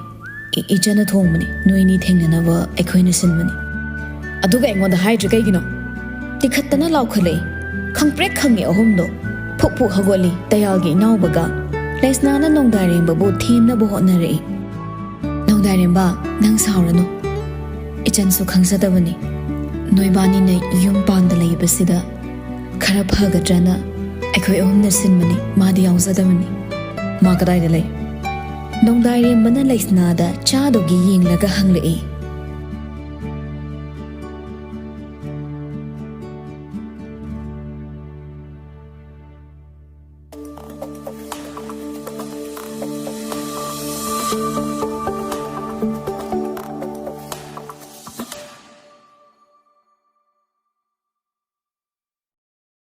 ꯏ-, ꯏꯆꯟꯅ ꯊꯣꯡꯕꯅꯤ꯫ ꯅꯣꯏꯅꯤ ꯊꯦꯡꯅꯅꯕ ꯑꯩꯈꯣꯏꯅ ꯁꯤꯟꯕꯅꯤ꯫" "ꯑꯗꯨꯒ ꯑꯩꯉꯣꯟꯗ ꯍꯥꯏꯗ꯭ꯔꯤ ꯀꯩꯒꯤꯅꯣ?" ꯇꯤꯈꯠꯇꯅ ꯂꯥꯎꯈꯠꯂꯛꯏ꯫ ꯈꯪꯄ꯭ꯔꯦꯛ ꯈꯪꯉꯤ ꯑꯍꯨꯝꯗꯣ꯫ ꯐꯨꯛ ꯐꯨꯛ ꯍꯧꯒꯠꯂꯤ ꯇꯌꯥꯜꯒꯤ ꯏꯅꯥꯎꯕꯒ꯫ ꯂꯩꯁꯅꯥꯅ ꯅꯣꯡꯗꯥꯏꯔꯦꯝꯕꯕꯨ ꯊꯦꯝꯅꯕ ꯍꯣꯠꯅꯔꯛꯏ꯫ "ꯅꯣꯡꯗꯥꯏꯔꯦꯝꯕ, ꯅꯪ ꯁꯥꯎꯔꯅꯨ꯫ ꯏꯆꯟꯁꯨ ꯈꯪꯖꯗꯕꯅꯤ꯫ ꯅꯣꯏꯕꯥꯅꯤꯅ ꯌꯨꯝ ꯄꯥꯟꯗ ꯂꯩꯕꯁꯤꯗ ꯈꯔ ꯐꯒꯗ꯭ꯔꯅ ꯑꯩꯈꯣꯏ ꯑꯍꯨꯝꯅ ꯁꯤꯟꯕꯅꯤ꯫ ꯃꯥꯗꯤ ꯌꯥꯎꯖꯗꯕꯅꯤ꯫ ꯃꯥ ꯀꯗꯥꯏꯗ ꯂꯩ? ꯅꯣꯡꯗꯥꯏꯔꯦꯝꯕꯅ ꯂꯩꯁꯅꯥꯗ ꯆꯥꯗꯨꯒꯤ ꯌꯦꯡꯂꯒ ꯍꯪꯂꯛꯏ꯫